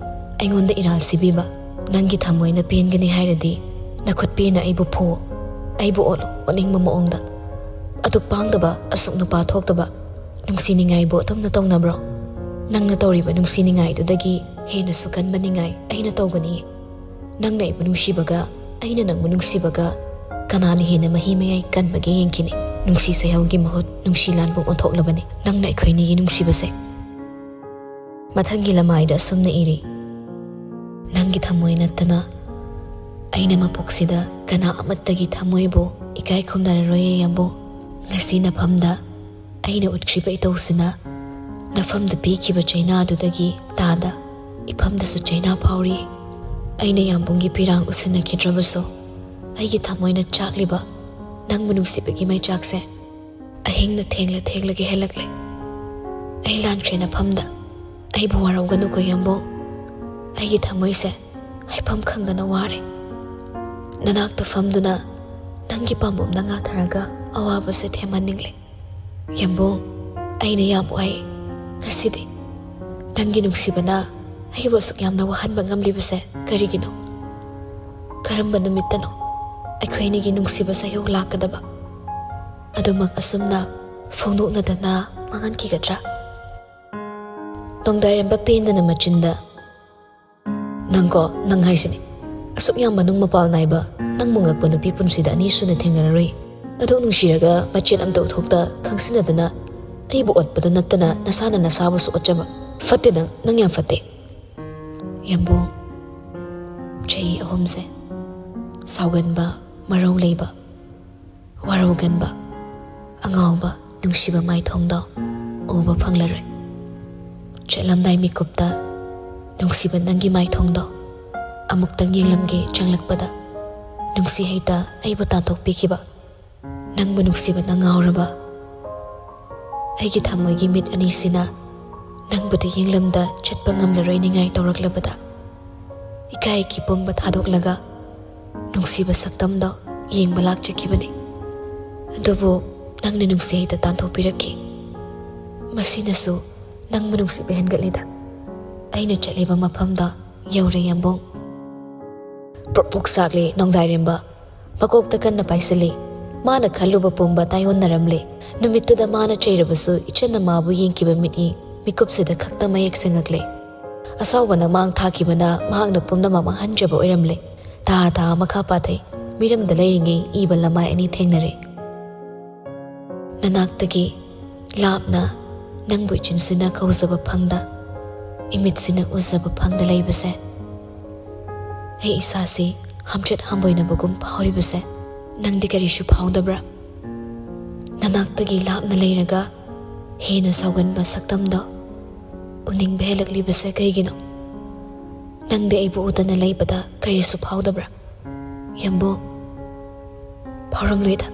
ꯑꯩꯉꯣꯟꯗ ꯏꯔꯥꯜ ꯁꯤꯕꯤꯕ꯫ ꯅꯪꯒꯤ ꯊꯃꯣꯏꯅ ꯄꯦꯟꯒꯅꯤ ꯍꯥꯏꯔꯗꯤ ꯅꯈꯨꯠ ꯄꯦꯟꯅ ꯑꯩꯕꯨ ꯐꯨꯋꯣ꯫ ꯑꯩꯕꯨ ꯑꯣꯠꯂꯣ, ꯑꯣꯠꯅꯤꯡꯕ ꯃꯑꯣꯡꯗ꯫ ꯑꯗꯨꯛ ꯄꯥꯡꯗꯕ, ꯑꯁꯨꯛ ꯅꯨꯄꯥ ꯊꯣꯛꯇꯕ ꯅꯨꯡꯁꯤꯅꯤꯡꯉꯥꯏꯕꯨ ꯑꯗꯨꯝꯅ ꯇꯧꯅꯕ꯭ꯔꯣ? ꯅꯪꯅ ꯇꯧꯔꯤꯕ ꯅꯨꯡꯁꯤꯅꯤꯡꯉꯥꯏꯗꯨꯗꯒꯤ ꯍꯦꯟꯅꯁꯨ ꯀꯟꯕ ꯅꯤꯡꯉꯥꯏ ꯑꯩꯅ ꯇꯧꯒꯅꯤꯌꯦ꯫ ꯅꯪꯅ ꯑꯩꯕꯨ ꯅꯨꯡꯁꯤꯕꯒ ꯑꯩꯅ ꯅꯪꯕꯨ ꯅꯨꯡꯁꯤꯕꯒ ꯀꯅꯥꯅ ꯍꯦꯟꯅ ꯃꯍꯤ ꯃꯌꯥꯏ ꯀꯟꯕꯒꯦ ꯌꯦꯡꯈꯤꯅꯤ꯫ ꯅꯨꯡꯁꯤ ꯁꯩꯍꯧꯒꯤ ꯃꯍꯨꯠ ꯅꯨꯡꯁꯤ ꯂꯥꯟꯕꯨꯡ ꯑꯣꯟꯊꯣꯛꯂꯕꯅꯤ ꯅꯪꯅ ꯑꯩꯈꯣꯏꯅꯤꯒꯤ ꯅꯨꯡꯁꯤꯕꯁꯦ꯫ ꯃꯊꯪꯒꯤ ꯂꯃꯥꯏꯗ ꯑꯁꯨꯝꯅ ꯏꯔꯤ, ꯅꯪꯒꯤ ꯊꯃꯣꯏ ꯅꯠꯇꯅ ꯑꯩꯅ ꯃꯄꯣꯛꯁꯤꯗ ꯀꯅꯥ ꯑꯃꯠꯇꯒꯤ ꯊꯃꯣꯏꯕꯨ ꯏꯀꯥꯏ ꯈꯨꯝꯅꯔꯔꯣꯏꯌꯦ ꯌꯥꯝꯕꯨꯡ꯫ ꯉꯁꯤ ꯅꯐꯝꯗ ꯑꯩꯅ ꯎꯠꯈ꯭ꯔꯤꯕ ꯏꯇꯧꯁꯤꯅ ꯅꯐꯝꯗ ꯄꯤꯈꯤꯕ ꯆꯩꯅꯥꯗꯨꯗꯒꯤ ꯇꯥꯗ ꯏꯐꯝꯗꯁꯨ ꯆꯩꯅꯥ ꯐꯥꯎꯔꯤ꯫ ꯑꯩꯅ ꯌꯥꯝꯕꯨꯡꯒꯤ ꯄꯤꯔꯥꯡ ꯎꯁꯤꯟꯅꯈꯤꯗ꯭ꯔꯕꯁꯨ ꯑꯩꯒꯤ ꯊꯃꯣꯏꯅ ꯆꯥꯛꯂꯤꯕ ꯅꯪꯕꯨ ꯅꯨꯡꯁꯤꯕꯒꯤ ꯃꯩꯆꯥꯛꯁꯦ ꯑꯍꯤꯡꯅ ꯊꯦꯡꯂ ꯊꯦꯡꯂꯒ ꯍꯦꯜꯂꯛꯂꯦ꯫ ꯑꯩ ꯂꯥꯟꯈ꯭ꯔꯦ ꯅꯐꯝꯗ꯫ ꯑꯩꯕꯨ ꯋꯥꯔꯧꯒꯅꯨꯀꯣ ꯌꯥꯝꯕꯨꯡ꯫ ꯑꯩꯒꯤ ꯊꯃꯣꯏꯁꯦ ꯍꯥꯏꯐꯝ ꯈꯪꯗꯅ ꯋꯥꯔꯦ꯫ ꯅꯅꯥꯛꯇ ꯐꯝꯗꯨꯅ ꯅꯪꯒꯤ ꯄꯥꯝꯕꯣꯝꯗ ꯉꯥꯊꯔꯒ ꯑꯋꯥꯕꯁꯦ ꯊꯦꯝꯍꯟꯅꯤꯡꯂꯦ꯫ ꯌꯥꯝꯕꯨꯡ, ꯑꯩꯅ ꯌꯥꯝ ꯋꯥꯏ ꯉꯁꯤꯗꯤ꯫ ꯅꯪꯒꯤ ꯅꯨꯡꯁꯤꯕꯅ ꯑꯩꯕꯨ ꯑꯁꯨꯛ ꯌꯥꯝꯅ ꯋꯥꯍꯟꯕ ꯉꯝꯂꯤꯕꯁꯦ ꯀꯔꯤꯒꯤꯅꯣ? ꯀꯔꯝꯕ ꯅꯨꯃꯤꯠꯇꯅꯣ ꯑꯩꯈꯣꯏ ꯑꯅꯤꯒꯤ ꯅꯨꯡꯁꯤꯕ ꯁꯩꯍꯧ ꯂꯥꯛꯀꯗꯕ? ꯑꯗꯨꯃꯛ ꯑꯁꯨꯝꯅ ꯐꯣꯡꯗꯣꯛꯅꯗꯅ ꯃꯥꯡꯍꯟꯈꯤꯒꯗ꯭ꯔꯥ? ꯅꯣꯡꯗꯥꯏꯔꯦꯝꯕ ꯄꯦꯟꯗꯅ ꯃꯆꯤꯟꯗ, ꯅꯪꯀꯣ, ꯅꯪ ꯍꯥꯏꯁꯤꯅꯤ꯫ ꯑꯁꯨꯛ ꯌꯥꯝ ꯃꯅꯨꯡ ꯃꯄꯥꯜ ꯅꯥꯏꯕ, ꯅꯪꯕꯨ ꯉꯛꯄ ꯅꯨꯄꯤ ꯄꯨꯟꯁꯤꯗ ꯑꯅꯤ ꯁꯨꯅ ꯊꯦꯡꯅꯔꯔꯣꯏ꯫ ꯑꯗꯨꯛ ꯅꯨꯡꯁꯤꯔꯒ ꯃꯆꯦꯠ ꯑꯝꯇ ꯎꯊꯣꯛꯇ ꯈꯪꯁꯤꯟꯅꯗꯅ ꯑꯩꯕꯨ ꯑꯣꯠꯄꯗ ꯅꯠꯇꯅ ꯅꯁꯥꯅ ꯅꯁꯥꯕꯨꯁꯨ ꯑꯣꯠꯆꯕ꯫ ꯐꯠꯇꯦ ꯅꯪ, ꯅꯪ ꯌꯥꯝ ꯐꯠꯇꯦ꯫ ꯌꯥꯝꯕꯨꯡ, ꯆꯍꯤ ꯑꯍꯨꯝꯁꯦ ꯁꯥꯎꯒꯟꯕ, ꯃꯔꯧ ꯂꯩꯕ, ꯋꯥꯔꯧꯒꯟꯕ, ꯑꯉꯥꯎꯕ, ꯅꯨꯡꯁꯤꯕ ꯃꯥꯏꯊꯣꯡꯗꯣ ꯎꯕ ꯐꯪꯂꯔꯣꯏ꯫ ꯆꯠꯂꯝꯗꯥꯏ ꯃꯤꯀꯨꯞꯇ ꯅꯨꯡꯁꯤꯕ ꯅꯪꯒꯤ ꯃꯥꯏꯊꯣꯡꯗꯣ ꯑꯃꯨꯛꯇꯪ ꯌꯦꯡꯂꯝꯒꯦ ꯆꯪꯂꯛꯄꯗ ꯅꯨꯡꯁꯤ ꯍꯩꯇ ꯑꯩꯕꯨ ꯇꯥꯟꯊꯣꯛꯄꯤꯈꯤꯕ ꯅꯪꯕꯨ ꯅꯨꯡꯁꯤꯕꯅ ꯉꯥꯎꯔꯕ ꯑꯩꯒꯤ ꯊꯃꯣꯏꯒꯤ ꯃꯤꯠ ꯑꯅꯤꯁꯤꯅ ꯅꯪꯕꯨꯗꯤ ꯌꯦꯡꯂꯝꯗ ꯆꯠꯄ ꯉꯝꯂꯔꯣꯏ ꯅꯤꯡꯉꯥꯏ ꯇꯧꯔꯛꯂꯕꯗ ꯏꯀꯥꯏꯒꯤ ꯄꯨꯝꯕ ꯊꯥꯗꯣꯛꯂꯒ ꯅꯨꯡꯁꯤꯕ ꯁꯛꯇꯝꯗꯣ ꯌꯦꯡꯕ ꯂꯥꯛꯆꯈꯤꯕꯅꯤ꯫ ꯑꯗꯨꯕꯨ ꯅꯪꯅ ꯅꯨꯡꯁꯤ ꯍꯩꯇ ꯇꯥꯟꯊꯣꯛꯄꯤꯔꯛꯈꯤ꯫ ꯃꯁꯤꯅꯁꯨ ꯅꯪꯕꯨ ꯅꯨꯡꯁꯤꯕ ꯍꯦꯟꯒꯠꯂꯤꯗ꯫ ꯑꯩꯅ ꯆꯠꯂꯤꯕ ꯃꯐꯝꯗ ꯌꯧꯔꯦ ꯌꯥꯝꯕꯨꯡ꯫ ꯄ꯭ꯔꯣꯛ ꯄ꯭ꯔꯣꯛ ꯆꯥꯛꯂꯦ ꯅꯣꯡꯗꯥꯏꯔꯦꯝꯕ꯫ ꯃꯀꯣꯛꯇ ꯀꯟꯅ ꯄꯥꯏꯁꯤꯜꯂꯤ꯫ ꯃꯥꯅ ꯈꯜꯂꯨꯕ ꯄꯨꯝꯕ ꯇꯥꯏꯑꯣꯟꯅꯔꯝꯂꯦ꯫ ꯅꯨꯃꯤꯠꯇꯨꯗ ꯃꯥꯅ ꯆꯩꯔꯕꯁꯨ ꯏꯆꯟꯅ ꯃꯥꯕꯨ ꯌꯦꯡꯈꯤꯕ ꯃꯤꯠꯌꯦꯡ ꯃꯤꯀꯨꯞꯁꯤꯗ ꯈꯛꯇ ꯃꯌꯦꯛ ꯁꯦꯡꯉꯛꯂꯦ꯫ ꯑꯁꯥꯎꯕꯅ ꯃꯥꯡ ꯊꯥꯈꯤꯕꯅ ꯃꯍꯥꯛꯅ ꯄꯨꯝꯅꯃꯛ ꯃꯥꯡꯍꯟꯖꯕ ꯑꯣꯏꯔꯝꯂꯦ꯫ ꯊꯥ ꯊꯥ ꯃꯈꯥ ꯄꯥꯊꯩ꯫ ꯃꯤꯔꯝꯗ ꯂꯩꯔꯤꯉꯩ ꯏꯕ ꯂꯃꯥꯏ ꯑꯅꯤ ꯊꯦꯡꯅꯔꯦ꯫ ꯅꯅꯥꯛꯇꯒꯤ ꯂꯥꯞꯅ ꯅꯪꯕꯨ ꯏꯆꯤꯟꯁꯤꯅ ꯀꯧꯖꯕ ꯐꯪꯗ, ꯏꯃꯤꯠꯁꯤꯅ ꯎꯖꯕ ꯐꯪꯗ ꯂꯩꯕꯁꯦ, ꯑꯩ ꯏꯁꯥꯁꯤ ꯍꯝꯆꯦꯠ ꯍꯝꯕꯣꯏꯅꯕꯒꯨꯝ ꯐꯥꯎꯔꯤꯕꯁꯦ ꯅꯪꯗꯤ ꯀꯔꯤꯁꯨ ꯐꯥꯎꯗꯕ꯭ꯔꯥ? ꯅꯅꯥꯛꯇꯒꯤ ꯂꯥꯞꯅ ꯂꯩꯔꯒ ꯍꯦꯟꯅ ꯁꯥꯎꯒꯟꯕ ꯁꯛꯇꯝꯗꯣ ꯎꯅꯤꯡꯕ ꯍꯦꯜꯂꯛꯂꯤꯕꯁꯦ ꯀꯩꯒꯤꯅꯣ? ꯅꯪꯗꯤ ꯑꯩꯕꯨ ꯎꯗꯅ ꯂꯩꯕꯗ ꯀꯔꯤꯁꯨ ꯐꯥꯎꯗꯕ꯭ꯔꯥ? ꯌꯥꯝꯕꯨꯡ, ꯐꯥꯎꯔꯝꯂꯣꯏꯗ꯫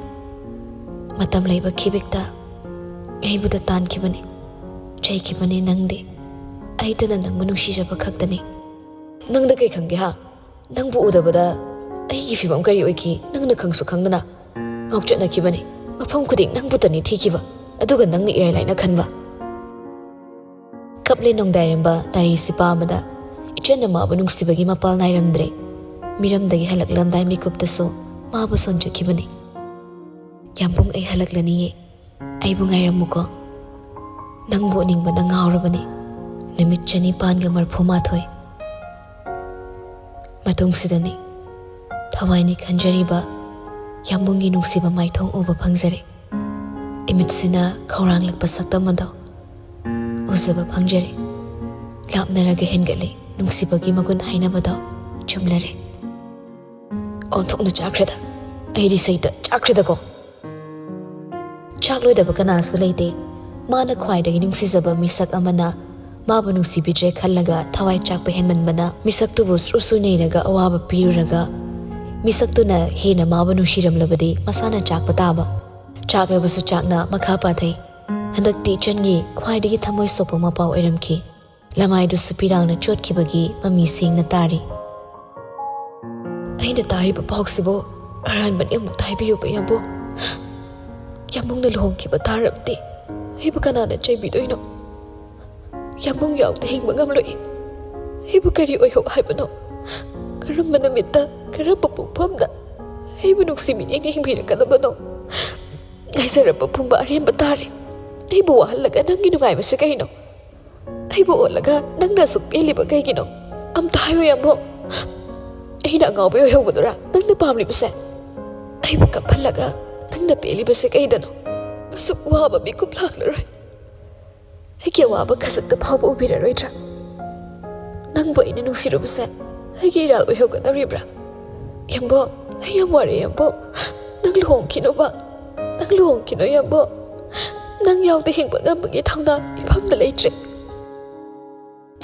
ꯃꯇꯝ ꯂꯩꯕ ꯈꯤꯕꯤꯛꯇ ꯑꯩꯕꯨꯗ ꯇꯥꯟꯈꯤꯕꯅꯤ, ꯆꯩꯈꯤꯕꯅꯤ ꯅꯪꯗꯤ꯫ ꯑꯩꯇꯅ ꯅꯪꯕꯨ ꯅꯨꯡꯁꯤꯖꯕ ꯈꯛꯇꯅꯤ꯫ ꯅꯪꯗ ꯀꯩ ꯈꯪꯒꯦ ꯍꯥ? ꯅꯪꯕꯨ ꯎꯗꯕꯗ ꯑꯩꯒꯤ ꯐꯤꯕꯝ ꯀꯔꯤ ꯑꯣꯏꯈꯤ ꯅꯪꯅ ꯈꯪꯁꯨ ꯈꯪꯗꯅ? ꯉꯥꯎꯆꯠꯅꯈꯤꯕꯅꯤ꯫ ꯃꯐꯝ ꯈꯨꯗꯤꯡ ꯅꯪꯕꯨꯇꯅꯤ ꯊꯤꯈꯤꯕ, ꯑꯗꯨꯒ ꯅꯪꯅ ꯏꯔꯥꯏ ꯂꯥꯏꯅ ꯈꯟꯕ꯫ ꯀꯞꯂꯦ ꯅꯣꯡꯗꯥꯏꯔꯦꯝꯕ ꯇꯥꯔꯤꯁꯤ ꯄꯥꯕꯗ꯫ ꯏꯆꯟꯅ ꯃꯥꯕꯨ ꯅꯨꯡꯁꯤꯕꯒꯤ ꯃꯄꯥꯜ ꯅꯥꯏꯔꯝꯗ꯭ꯔꯦ꯫ ꯃꯤꯔꯝꯗꯒꯤ ꯍꯜꯂꯛꯂꯝꯗꯥꯏ ꯃꯤꯀꯨꯞꯇꯁꯨ ꯃꯥꯕꯨ ꯁꯣꯟꯖꯈꯤꯕꯅꯤ꯫ ꯌꯥꯝꯕꯨꯡ, ꯑꯩ ꯍꯜꯂꯛꯂꯅꯤꯌꯦ꯫ ꯑꯩꯕꯨ ꯉꯥꯏꯔꯝꯃꯨꯀꯣ꯫ ꯅꯪꯕꯨ ꯎꯅꯤꯡꯕꯅ ꯉꯥꯎꯔꯕꯅꯤ꯫ ꯅꯨꯃꯤꯠ ꯆꯅꯤꯄꯥꯟꯒ ꯃꯔꯐꯨ ꯃꯥꯊꯣꯏ꯫ ꯃꯇꯨꯡꯁꯤꯗꯅꯤ ꯊꯋꯥꯏꯅꯤ ꯈꯟꯖꯔꯤꯕ ꯌꯥꯝꯕꯨꯡꯒꯤ ꯅꯨꯡꯁꯤꯕ ꯃꯥꯏꯊꯣꯡ ꯎꯕ ꯐꯪꯖꯔꯦ꯫ ꯏꯃꯤꯠꯁꯤꯅ ꯈꯧꯔꯥꯡꯂꯛꯄ ꯁꯛꯇꯝ ꯑꯗꯣ ꯎꯖꯕ ꯐꯪꯖꯔꯦ꯫ ꯂꯥꯞꯅꯔꯒ ꯍꯦꯟꯒꯠꯂꯦ ꯅꯨꯡꯁꯤꯕꯒꯤ ꯃꯒꯨꯟ ꯍꯥꯏꯅꯕꯗꯣ ꯆꯨꯝꯂꯔꯦ꯫ ꯑꯣꯟꯊꯣꯛꯅ ꯆꯥꯛꯈ꯭ꯔꯦꯗ, ꯑꯩꯗꯤ ꯁꯩꯇ ꯆꯥꯛꯈ꯭ꯔꯦꯗꯀꯣ꯫ ꯆꯥꯛꯂꯣꯏꯗꯕ ꯀꯅꯥꯁꯨ ꯂꯩꯇꯦ꯫ ꯃꯥꯅ ꯈ꯭ꯋꯥꯏꯗꯒꯤ ꯅꯨꯡꯁꯤꯖꯕ ꯃꯤꯁꯛ ꯑꯃꯅ ꯃꯥꯕꯨ ꯅꯨꯡꯁꯤꯕꯤꯗ꯭ꯔꯦ ꯈꯜꯂꯒ ꯊꯋꯥꯏ ꯆꯥꯛꯄ ꯍꯦꯟꯃꯟꯕꯅ ꯃꯤꯁꯛꯇꯨꯕꯨ ꯁ꯭ꯔꯨ ꯁ꯭ꯔꯨ ꯅꯩꯔꯒ ꯑꯋꯥꯕ ꯄꯤꯔꯨꯔꯒ ꯃꯤꯁꯛꯇꯨꯅ ꯍꯦꯟꯅ ꯃꯥꯕꯨ ꯅꯨꯡꯁꯤꯔꯝꯂꯕꯗꯤ ꯃꯁꯥꯅ ꯆꯥꯛꯄ ꯇꯥꯕ꯫ ꯆꯥꯛꯂꯕꯁꯨ ꯆꯥꯛꯅ ꯃꯈꯥ ꯄꯥꯊꯩ꯫ ꯍꯟꯗꯛꯇꯤ ꯏꯆꯟꯒꯤ ꯈ꯭ꯋꯥꯏꯗꯒꯤ ꯊꯃꯣꯏ ꯁꯣꯛꯄ ꯃꯄꯥ ꯑꯣꯏꯔꯝꯈꯤ꯫ ꯂꯃꯥꯏꯗꯨꯁꯨ ꯄꯤꯔꯥꯡꯅ ꯆꯣꯠꯈꯤꯕꯒꯤ ꯃꯃꯤ ꯁꯦꯡꯅ ꯇꯥꯔꯤ꯫ ꯑꯩꯅ ꯇꯥꯔꯤꯕ ꯄꯥꯎꯁꯤꯕꯨ ꯑꯔꯥꯟꯕꯅꯤ ꯑꯃꯨꯛꯇ ꯍꯥꯏꯕꯤꯌꯨꯕ ꯌꯥꯝꯕꯨꯡ꯫ ꯌꯥꯝꯕꯨꯡꯅ ꯂꯨꯍꯣꯡꯈꯤꯕ ꯇꯥꯔꯕꯗꯤ ꯑꯩꯕꯨ ꯀꯅꯥꯅ ꯆꯩꯕꯤꯗꯣꯏꯅꯣ? ꯌꯥꯝꯕꯨꯡ ꯌꯥꯎꯗ ꯍꯤꯡꯕ ꯉꯝꯂꯣꯏ꯫ ꯑꯩꯕꯨ ꯀꯔꯤ ꯑꯣꯏꯍꯧ ꯍꯥꯏꯕꯅꯣ? ꯀꯔꯝꯕ ꯅꯨꯃꯤꯠꯇ, ꯀꯔꯝꯕ ꯄꯣꯛꯐꯝꯗ ꯑꯩꯕꯨ ꯅꯨꯡꯁꯤ ꯃꯤꯠꯌꯦꯡꯅ ꯌꯦꯡꯕꯤꯔꯛꯀꯗꯕꯅꯣ? ꯉꯥꯏꯖꯔꯝꯕ ꯄꯨꯝꯕ ꯑꯔꯦꯝꯕ ꯇꯥꯔꯦ꯫ ꯑꯩꯕꯨ ꯋꯥꯍꯜꯂꯒ ꯅꯪꯒꯤ ꯅꯨꯡꯉꯥꯏꯕꯁꯦ ꯀꯩꯅꯣ? ꯑꯩꯕꯨ ꯑꯣꯠꯂꯒ ꯅꯪꯅ ꯑꯁꯨꯛ ꯄꯦꯜꯂꯤꯕ ꯀꯩꯒꯤꯅꯣ? ꯑꯝꯇ ꯍꯥꯏꯌꯨ ꯌꯥꯝꯕꯨꯡ꯫ ꯑꯩꯅ ꯑꯉꯥꯎꯕꯤ ꯑꯣꯏꯍꯧꯕꯗꯨꯔꯥ ꯅꯪꯅ ꯄꯥꯝꯂꯤꯕꯁꯦ? ꯑꯩꯕꯨ ꯀꯞꯍꯜꯂꯒ ꯅꯪꯅ ꯄꯦꯜꯂꯤꯕꯁꯦ ꯀꯩꯗꯅꯣ? ꯑꯁꯨꯛ ꯋꯥꯕ ꯃꯤꯀꯨꯞ ꯂꯥꯛꯂꯔꯣꯏ꯫ ꯑꯩꯒꯤ ꯑꯋꯥꯕ ꯈꯖꯤꯛꯇ ꯐꯥꯎꯕ ꯎꯕꯤꯔꯔꯣꯏꯗ꯭ꯔꯥ? ꯅꯪꯕꯨ ꯑꯩꯅ ꯅꯨꯡꯁꯤꯔꯨꯕꯁꯦ ꯑꯩꯒꯤ ꯏꯔꯥꯜ ꯑꯣꯏꯍꯧꯒꯗꯧꯔꯤꯕ꯭ꯔꯥ? ꯌꯥꯝꯕꯨꯡ, ꯑꯩ ꯌꯥꯝ ꯋꯥꯔꯦ ꯌꯥꯝꯕꯨꯡ꯫ ꯅꯪ ꯂꯨꯍꯣꯡꯈꯤꯅꯨꯕ꯫ ꯅꯪ ꯂꯨꯍꯣꯡꯈꯤꯅꯨ ꯌꯥꯝꯕꯨꯡ꯫ ꯅꯪ ꯌꯥꯎꯗ ꯍꯤꯡꯕ ꯉꯝꯕꯒꯤ ꯊꯧꯅꯥ ꯏꯐꯝꯗ ꯂꯩꯇ꯭ꯔꯦ꯫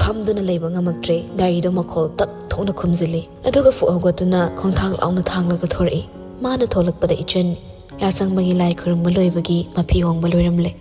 ꯐꯝꯗꯨꯅ ꯂꯩꯕ ꯉꯝꯃꯛꯇ꯭ꯔꯦ꯫ ꯒꯥꯔꯤꯗꯣ ꯃꯈꯣꯜ ꯇꯛ ꯊꯣꯛꯅ ꯈꯨꯝꯖꯤꯜꯂꯤ꯫ ꯑꯗꯨꯒ ꯐꯨꯛ ꯍꯧꯒꯠꯇꯨꯅ ꯈꯣꯡꯊꯥꯡ ꯂꯥꯎꯅ ꯊꯥꯡꯂꯒ ꯊꯣꯔꯛꯏ꯫ ꯃꯥꯅ ꯊꯣꯛꯂꯛꯄꯗ ꯏꯆꯟ ꯌꯥꯆꯪꯕꯒꯤ ꯂꯥꯏ ꯈꯨꯔꯨꯝꯕ ꯂꯣꯏꯕꯒꯤ ꯃꯐꯤ ꯍꯣꯡꯕ ꯂꯣꯏꯔꯝꯂꯦ꯫